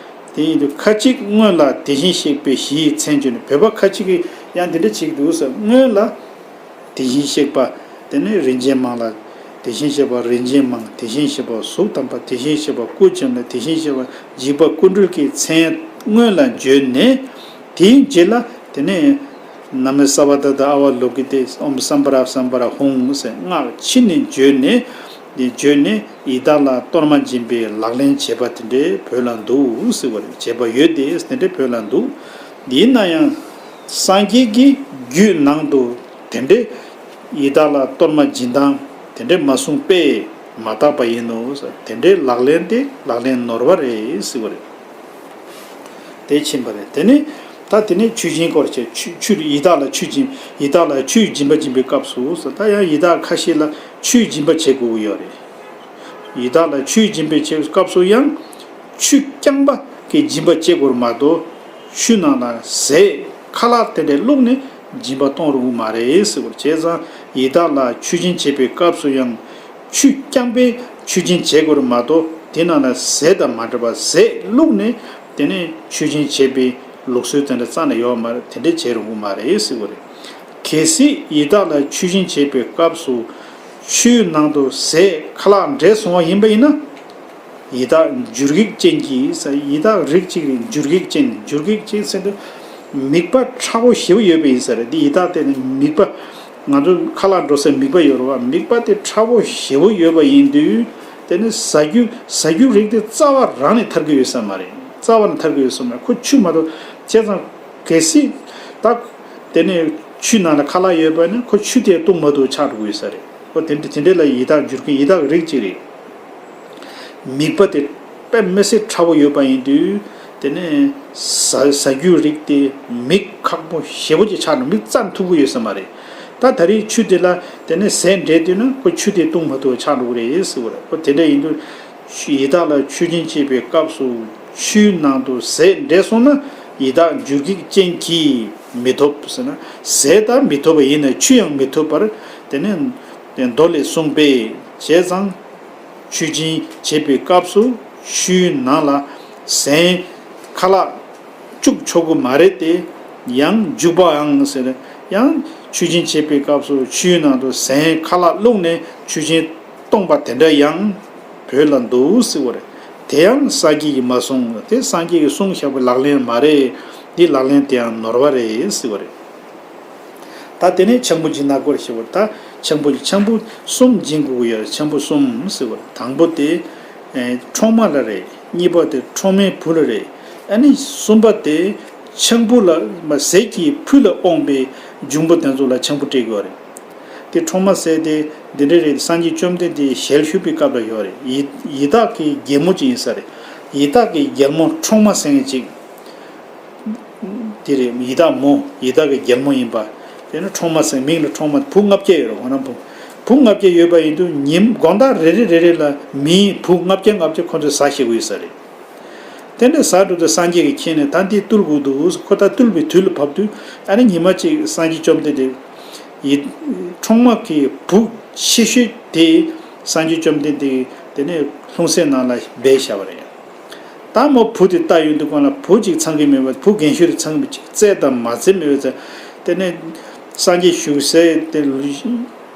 དེ་ཡིན་དུས་ཁ་ཅིག་སྔོན་ལ་དེ་བཞིན་གཤེགས་པའི་བཞིའི་མཚན་བརྗོད་ནས་བོད་པ་ཁ་ཅིག་གིས་ ཡང་འདི་འདྲ་ཅིག་འདུག་ཟེར། སྔོན་ལ་དེ་བཞིན་གཤེགས་པ། དེ་ནས་རིན་ཆེན་མང་ལ། དེ་བཞིན་གཤེགས་པ་རིན་ཆེན་མང་། དེ་བཞིན་གཤེགས་པ་གཟུགས་དམ་པ། དེ་བཞིན་གཤེགས་པ་སྐུ་ཅན་ལ། དེ་བཞིན་གཤེགས་པ་འཇིགས་པ་ཀུན་གྲོལ་གྱི་མཚན་སྔོན་ལ་བརྗོད་ནས། དེའི་རྗེས་ལ་དེ་ནས་ན་མོ་སརྦ་ད་ཏ་ཨ་ཝ་ལོ་ཀི་ཏེ་ཨོཾ་སམྦྷ་ར་སམྦྷ་ར་ཧཱུྃ་ཟེར་སྔགས་ཕྱི་ནས་བརྗོད་ནས། དེ་བརྗོད་ནས་ཡི་དྭགས་ལ་གཏོར་མ་སྦྱིན་པའི་ལག་ལེན་བྱེད་པ་དེ་འདྲའི་བོད་ལ་འདུག་ཟེར་བ་རེད། བྱེད་པ་ཡོད་དེ་དེ་འདྲའི་བོད་ལ་འདུག། ཡིན་ན་ཡང་སངས་རྒྱས་ཀྱི་རྒྱུད་ནང་དུ་དེ་འདྲའི་ཡི་དྭགས་ལ་གཏོར་མ་སྦྱིན་སྟངས་དེ་འདྲའི་མ་གསུངས་པས་མ་དག་པ་ཡིན་ནོ། དེ་འདྲའི་ལག་ལེན་དེ་ལག་ལེན་ནོར་བ་རེད་ཟེར་བ་རེད། དེ་ཕྱིན་པ་རེད། དེ་ནས་ད་དེ་ནས་མཆོད་སྦྱིན་སྐོར་བྱས། ཆུ་ཆུ་ཡི་དྭགས་ལ་ཆུ་སྦྱིན། ཡི་དྭགས་ལ་ཆུའི་སྦྱིན་པ་སྦྱིན་པའི་སྐབས་སུ་ཟེར། ད་ཡང་ཡི་དྭགས་ཁ་ཤས་ལ་ཆུའི་སྦྱིན་པ་བྱེད་དགོས་ཀྱི་ཡོད་རེད། ཡི་དྭགས་ལ་ཆུའི་སྦྱིན་པ་བྱེད་སྐབས་སུ་ཡང་ཆུ་རྐྱང་པ་གི་སྦྱིན་པ་བྱེད་དགོས་མ་གཏོགས། ཆུ་ནང་ལ་ཟས་ཁ་ལག་དེ་འདྲ་བླུགས་ནས་སྦྱིན་པ་གཏོང་རུང་མ་རེད་ཟེར་བ་རེད། བྱས་ཙང་ཡི་དྭགས་ལ་མཆོད་སྦྱིན་བྱེད་པའི་སྐབས་སུ་ཡང་ཆུ་རྐྱང་པའི་མཆོད་སྦྱིན་བྱེད་དགོས་རེད་མ་གཏོགས། དེ་ནང་ལ་ཟས་དང་མ་འདྲ་བ་ཟས་བླུགས་ནས་དེ་ནས་མཆོད་སྦྱིན་བྱེད་པའི་ལུགས་སྲོལ་དེ་འདྲ་རྩ་ནས་ཡོད་མ་རེད། དེ་འདྲ་བྱེད་རུང་གི་མ་རེད་ཟེར་བ་རེད། གལ་སྲིད་ཡི་དྭགས་ལ་མཆོད་སྦྱིན་བྱེད་པའི་སྐབས་སུ་ཆུའི་ནང་དུ་ཟས་ཁ་ལག་འདྲེས་སོང་བ་ཡིན་པ་ཡིན་ན། ཡི་དྭགས་འབྱུར་གེགས་ཅན་གྱིས་ཟེར། ཡི་དྭགས་རིགས་གཅིག་རེད། འབྱུར་གེགས་ཅན། འབྱུར་གེགས་ཅན་ཟེར་དུས་མིད་པ་ཕྲ་བོ་ཞེ་པོ་ཡོད་པ་ཡིན་ས་རེད། འདི་ཡི་དྭགས་དེ་ནི་མིད་པ། ང་ཚོ་ཁ་ལག་འགྲོ་སའི་མིད་པ་ཡོད་རེད་བ། མིད་པ་དེ་ཕྲ་བོ་ཞེ་པོ་ཡོད་པ་ཡིན་དུས། དེ་ནི་ཟ་རྒྱུ་ཟ་རྒྱུ་རིགས་དེ་རྩ་བ་རང་ནས་ཐར་གྱི་ཡོད་ས་མ་རེད། རྩ་བ་ནས་ཐར་གྱི་ཡོད་ས་མ་རེད། ཁོ་ཆུ་མ་གཏོགས། བྱས་ཙང་གལ་སྲིད་ད་དེ་ནས་ཆུ་ནང་ལ་ཁ་ལག་ཡོད་པ་ནི་ཁོ་ཆུ་དེ་བཏུང་མ་ཐུབ་ཆགས་འགྲོ་གི་ཡོད་ས་རེད། ཁོ་དེ་འདྲ་དེ་འདྲ་ལ་ཡི་དྭགས་འབྱུར་མཁན་ཡི་དྭགས་རིགས་གཅིག་རེད། མིད་པ་དེ་དཔེ་མི་སྲིད་ཕྲ་བོ་ཡོད་པ་ཡིན་དུས། དེ་ནས་ཟ་ཟ་རྒྱུ་རིགས་དེ་མིད་ཁག་པོ་ཞེ་པོ་ཅིག་ཆགས་འགྲོ། མིད་བཙའ་ཐུབ་ཀྱི་ཡོད་ས་མ་རེད། ད་ད་རེས་ཆུ་དེ་ལ་དེ་ནས་ཟས་འདྲེས་དུས་ན་ཁོ་ཆུ་དེ་བཏུང་མ་ཐུབ་ཆགས་འགྲོ་གི་རེད་ཟེར་བ་རེད། ཁོ་དེ་འདྲ་ཡིན་དུས་ཡི་དྭགས་ལ་མཆོད་སྦྱིན་བྱེད་པའི་སྐབས་སུ་ཆུའི་ནང་དུ་ཟས་འདྲེས་སོང་ན་ཡི་དྭགས་འབྱུར་གེགས་ཅན་གྱིས་མི་ཐོབ་ཟེར་ན། ཟས་ད་མི་ཐོབ་པ་ཡིན་ན་ཆུ་ཡང་མི་ཐོབ་པར་དེ་ནས་མདོ་ལས་གསུངས་པས། བྱས་ཙང་། མཆོད་སྦྱིན་བྱེད་པའི་སྐབས་སུ་ཆུའི་ནང་ལ་ཟས་ཁ་ལག་བཅུག་ཆོག་གི་མ་རེད་དེ། ཡང་འཇུག་པའང་ཟེར། ཡང་མཆོད་སྦྱིན་བྱེད་པའི་སྐབས་སུ་ཆུའི་ནང་དུ་ཟས་ཁ་ལག་བླུགས་ནས་མཆོད་སྦྱིན་གཏོང་པ་དེ་འདྲ་ཡང་བོད་ལ་འདུག་ཟེར་བ་རེད། དེ་ཡང་སངས་རྒྱས་ཀྱིས་མ་གསུངས། དེ་སངས་རྒྱས་ཀྱིས་གསུངས་བཞག་པའི་ལག་ལེན་མ་རེད། འདི་ལག་ལེན་དེ་ཡང་ནོར་བ་རེད་ཟེར་བ་རེད། ད་དེ་ནས་ཆང་བུ་སྦྱིན་ན་སྐོར་ཞེས་པ། ད་ཆང་བུ་ཆང་བུ་གསུམ་སྦྱིན་དགོས་ཀྱི་ཡོད། ཆང་བུ་གསུམ་ཟེར་བ། དང་པོ་དེ་ཨེ་འཕྲོག་མ་ལ་རེད། གཉིས་པ་དེ་འཕྲོག་མའི་བུ་ལ་རེད། ཨ་ནི་གསུམ་པ་དེ་ཆང་བུ་ལ་མ་ཟས་ཀྱི་ཕུད་ལ་དབང་པའི་འབྱུང་པོ་དེ་ཚོ་ལ་ཆང་བུ་སྤྲད་དགོས་རེད། དེ་འཕྲོག་མ་ཟས་དེ་འདི་འདྲ་རེད། སངས་རྒྱས་བཅོམ་ལྡན་འདས་ཞལ་བཞུགས་པའི་སྐབས་ལ་ཡོད་རེད། ཡི་ཡི་དྭགས་ཀྱི་རྒྱལ་མོ་ཅིག་ཡིན་ས་རེད། ཡི་དྭགས་ཀྱི་རྒྱལ་མོ་འཕྲོག་མ་ཟེར་མཁན་ཅིག་དེ་རེད། ཡི་དྭགས་མོ། ཡི་དྭགས་ཀྱི་རྒྱལ་མོ་ཡིན་པ། དེ་ནི་འཕྲོག་མ་ཟེར། མིང་ལ་འཕྲོག་མ། བུ་ལྔ་བརྒྱ་ཡོད་རེད། འོ་ན་བུ་བུ་ལྔ་བརྒྱ་ཡོད་པ་ཡིན་དུས་ཉིན་དགོང་དག་རེ་རེ་རེ་རེ་ལ་མིའི་བུ་ལྔ་བརྒྱ་ལྔ་བརྒྱ་ཁོ་ཚོས་ཟ་ཤེས་ཀྱི་ཡོད་ས་རེད། དེ་འདྲ་ཟ་འགྲོ་དུས་སངས་རྒྱས་ཀྱིས་མཁྱེན་ནས་ད་འདི་བཏུལ་དགོས་འདུག། ཁོ་ད་བཏུལ་བའི་དུས་ལ་བབ་དུས་ཨ་ནི་ཉི་མ་གཅིག་སངས་རྒྱས་བཅོམ་ལྡན་འདས་ཡི་འཕྲོག་མ་གི་བུ་ཆེ་ཤོས་དེ་སངས་རྒྱས་བཅོམ་ལྡན་འདས་དེ་ནས་ལྷུང་བཟེད་ནང་ལ་སྦས་བཞག་པ་རེད། ད་མོ་བུ་དེ་ལྟ་ཡོང་དུས་སྒང་ལ་བུ་གཅིག་ཚང་གི་མེད་པ། བུ་རྒན་ཤོས་དེ་ཚང་གི་མེད། ཅིག་བཙལ་དང་མ་བཙལ་མེད་པའི་ཚེ། དེ་ནས་སངས་རྒྱས་བཞུགས་སའི་དེ་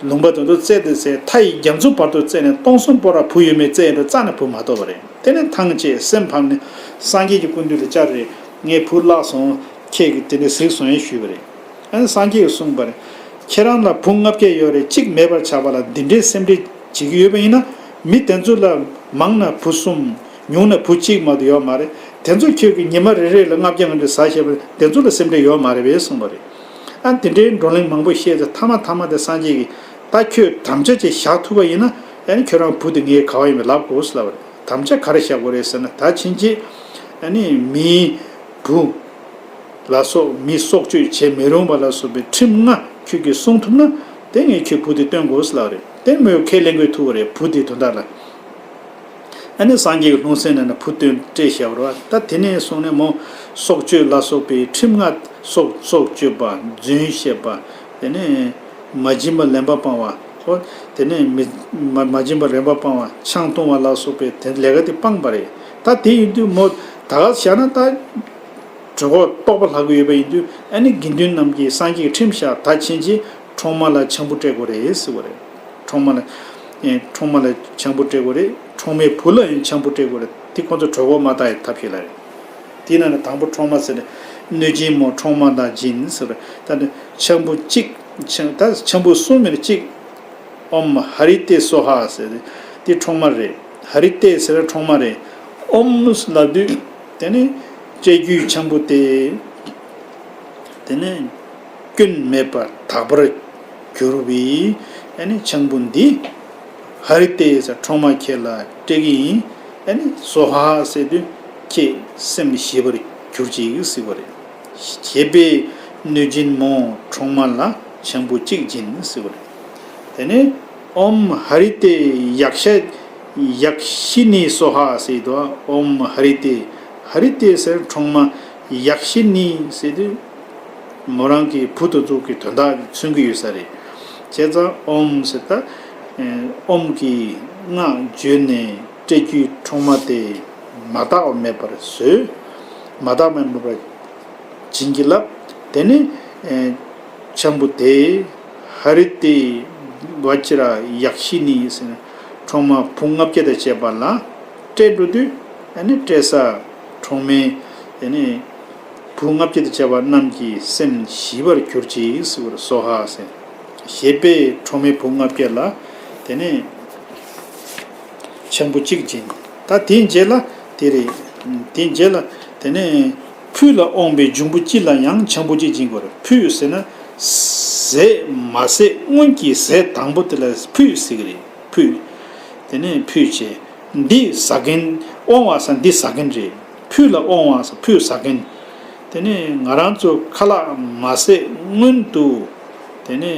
ལུང་པ་དེ་ཚོ་བཙལ་ཏེ་ཚེ། མཐའ་ཡི་རྒྱ་མཚོ་བར་དུ་བཙལ་ནས་སྟོང་གསུམ་སྤོ་ར་བུ་ཡོད་མེད་བཙལ་ཡོང་དུས་རྩ་ནས་བུ་མ་ཐོབ་པ་རེད། དེ་ནས་ཐང་ཆད་སེམས་ཕམ་ནས་སངས་རྒྱས་ཀྱི་སྐུ་མདུན་དུ་བཅར་རེད། ངའི་བུ་བརླག་སོང་། ཁྱེད་ཀྱིས་དེ་འདྲ་གཟིགས་སོང་ཡང་ཞུས་པ་རེད། ཨ་ནི་སངས་རྒྱས་ཀྱིས་གསུངས་པ་རེད། ཁྱེད་རང་ལ་བུ་ལྔ་བརྒྱ་ཡོད་རེད། གཅིག་མེད་པར་ཆགས་པ་ལ་འདི་འདྲའི་སེམས་ཁྲལ་བྱེད་ཀྱི་ཡོད་པ་ཡིན་ན། མི་དེ་ཚོ་ལ་མང་ན་བུ་གསུམ། ཉུང་ན་བུ་གཅིག་མ་གཏོགས་ཡོད་མ་རེད། དེ་ཚོ་ཁྱོད་ཀྱིས་ཉི་མ་རེ་རེ་ལ་ལྔ་བརྒྱ་ལྔ་བརྒྱ་ཟ་བཞག་པ་རེད། དེ་ཚོ་ལ་སེམས་ཁྲལ་ཡོད་མ་རེད་པས་གསུངས་པ་རེད། ཨ་དེ་འདྲའི་བགྲོ་གླེང་མང་པོ་བཤད་ཚེ་མཐའ་མ་མཐའ་མ་དེ་སངས་རྒྱས་ཀྱིས་ད་ཁྱོད་དམ་བཅའ་ཅིག་བཞག་ཐུབ་པ་ཡིན་ན། ཨ་ནི་ཁྱོད་རང་བུ་དེ་ངའི་ག་བ་ཡིན་པ་ལབ་དགོས་ལབ་པ་རེད། དམ་བཅའ་ག་རེ་བཞག་དགོས་རེད་ཟེར་ན། ད་ཕྱིན་ཆད་ཨ་ནི་མིའི་བུ་ལ་སོགས་མི་སྲོག་གཅོད་བྱེད་མི་རུང་བ་ལ་སོགས་པའི་ཁྲིམས་ལྔ་ཁྱོད་ཀྱིས་སྲུང་ཐུབ་ན། དེ་ངས་ཁྱོད་བུ་དེ་སྟོན་དགོས་ལབ་རེད། དེ་མོས་ཁས་ལེན་དགོས་ཐུག་པ་རེད། བུ་དེ་དོན་དག་ལ། ཨ་ནི་སངས་རྒྱས་ཀྱི་ལྷུང་བཟེད་ནང་ནས་བུ་བཏོན་སྤྲད་བཞག་པ་རེད་བ། ད་དེ་ནས་བཟུང་ནས་མོ་སྲོག་གཅོད་ལ་སོགས་པའི་ཁྲིམས་ལྔ། སྲོག་སྲོག་གཅོད་པ། རྫུན་བཤད་པ། དེ་ནས་མ་བྱིན་པར་ལེན་པ་སྤང་བ། ཨོ། དེ་ནས་མི་མ་མ་བྱིན་པར་ལེན་པ་སྤང་བ། ཆང་འཐུང་བ་ལ་སོགས་པའི་དེ་ལས་ཀ་དེ་སྤངས་པ་རེད། ད་དེ་ཡིན་དུས་མོ་ད་ག་བཞག་ན་ད། གྲོད་ཁོག་ལྟོགས་པ་ལྷག་གི་ཡོད་པ་ཡིན་དུས། ཨ་ནི་དགེ་འདུན་རྣམས་ཀྱིས་སངས་རྒྱས་ཀྱི་ཁྲིམས་བཞག་ད་ཕྱིན་ཆད་འཕྲོག་མ་ལ་ཆང་བུ་སྤྲད་དགོས་རེད་ཟེར་བ་རེད། འཕྲོག་མ་ལ། ཨེ། འཕྲོག་མ་ལ་ཆང་བུ་སྤྲད་དགོས་རེད། འཕྲོག་མའི་བུ་ལ་ཡང་ཆང་བུ་སྤྲད་དགོས་རེད། དེ་ཁོང་ཚོ་གྲོད་ཁོག་མ་དག་ཡི་ཐབས་ཤེས་ལ་རེད། དེའི་ནང་ནས་དང་པོ་འཕྲོག་མ་ཟེར་ནས། གནོད་སྦྱིན་མོ་འཕྲོག་མ་དང་སྦྱིན་ཟེར་བ་རེད། ད་ནི་ཆང་བུ་གཅིག་ཆང་། ད་ཆང་བུ་གསུམ་མེད་ན་གཅིག་ཨོཾ་ཧ་རི་ཏེ་སྭཱ་ཧཱ་ཟེར་ཏེ། འདི་འཕྲོག་མ་རེད། ཧ་རི་ཏེ་ཟེར་ན་འཕྲོག་མ་རེད། ཨོཾ་ལབ་དུས་དེ་ནི་སྤྲད་རྒྱུའི་ཆང་བུ་དེ། དེ་ནི་སྐྱོན་མེད་པར་དག་པར་གྱུར་པའི་ཨ་ནི་ཆང་བུ་འདི་ཧ་རི་ཏེ་ཟེར་འཕྲོག་མ་ཁྱེད་ལ་སྤྲད་ཀྱི་ཡིན། ཨ་ནི་སྭཱ་ཧཱ་ཟེར་དུས་ཁྱེད་སེམས་ཞི་བར་གྱུར་ཅིག་ཟེར་བ་རེད། ཞེས་པས་གནོད་སྦྱིན་མོ་འཕྲོག་མ་ལ་ཆང་བུ་གཅིག་སྦྱིན་ཟེར་བ་རེད། དེ་ནས་ཨོཾ་ཧ་རི་ཏེ་ཡཀྵ་ཡཀྵི་ནི་སྭཱ་ཧཱ་ཟེར་དུས། ཨོཾ་ཧ་རི་ཏེ། ཧ་རི་ཏེ་ཟེར་འཕྲོག་མ་ཡཀྵི་ནི་ཟེར་དུས་མོ་རང་གི་བུ་དེ་ཚོ་གི་དོན་དག་མཚོན་གྱི་ཡོད་ས་རེད། བྱས་ཙང་ཨོཾ་ཟེར་ད། ཨོཾ་གྱི་སྔགས་བརྗོད་ནས་སྤྲད་རྒྱུའི་འཕྲོག་མ་དེ་མ་དག་པ་མེད་པར་བཟོས། མ་དག་པ་མེད་པར་བྱིན་གྱིས་བརླབས། དེ་ནས་ཆང་བུ་དེ་ཧ་རི་ཏེ་བཛྲ་ཡཀྵི་ནི་ཟེར་ནས་འཕྲོག་མ་བུ་ལྔ་བརྒྱ་དང་བཅས་པ་ལ་སྤྲད་འགྲོ་དུས། ཨ་ནི་སྤྲད་ས་འཕྲོག་མའི་དེ་ནས་བུ་ལྔ་བརྒྱ་དང་བཅས་པ་རྣམས་ཀྱི་སེམས་ཞི་བར་གྱུར་ཅིག་ཟེར་བར་སྭཱ་ཧཱ་ཟེར། ཞེས་པས་འཕྲོག་མའི་བུ་ལྔ་བརྒྱ་ལ་དེ་ནས་ཆང་བུ་གཅིག་སྦྱིན། ད་དེའི་རྗེས་ལ་དེ་རེད། དེའི་རྗེས་ལ་དེ་ནས་ཕུད་ལ་དབང་བའི་འབྱུང་པོ་སྤྱི་ལ་ཡང་ཆང་བུ་གཅིག་སྦྱིན་དགོས་རེད། ཕུད་ཟེར་ན་ཟས་མ་ཟད་སྔོན་གྱི་ཟས་དང་པོ་དེ་ལ་ཕུད་ཟེར་གྱི་རེད། ཕུད། དེ་ནས་ཕུད་བྱས། འདི་ཟ་མཁན། དབང་བ་ཟེར་འདི་ཟ་མཁན་རེད། ཕུད་ལ་དབང་བ་ཟེར་ཕུད་ཟ་མཁན། དེ་ནས་ང་རང་ཚོ་ཁ་ལག་མ་ཟས་སྔོན་དུ་དེ་ནས་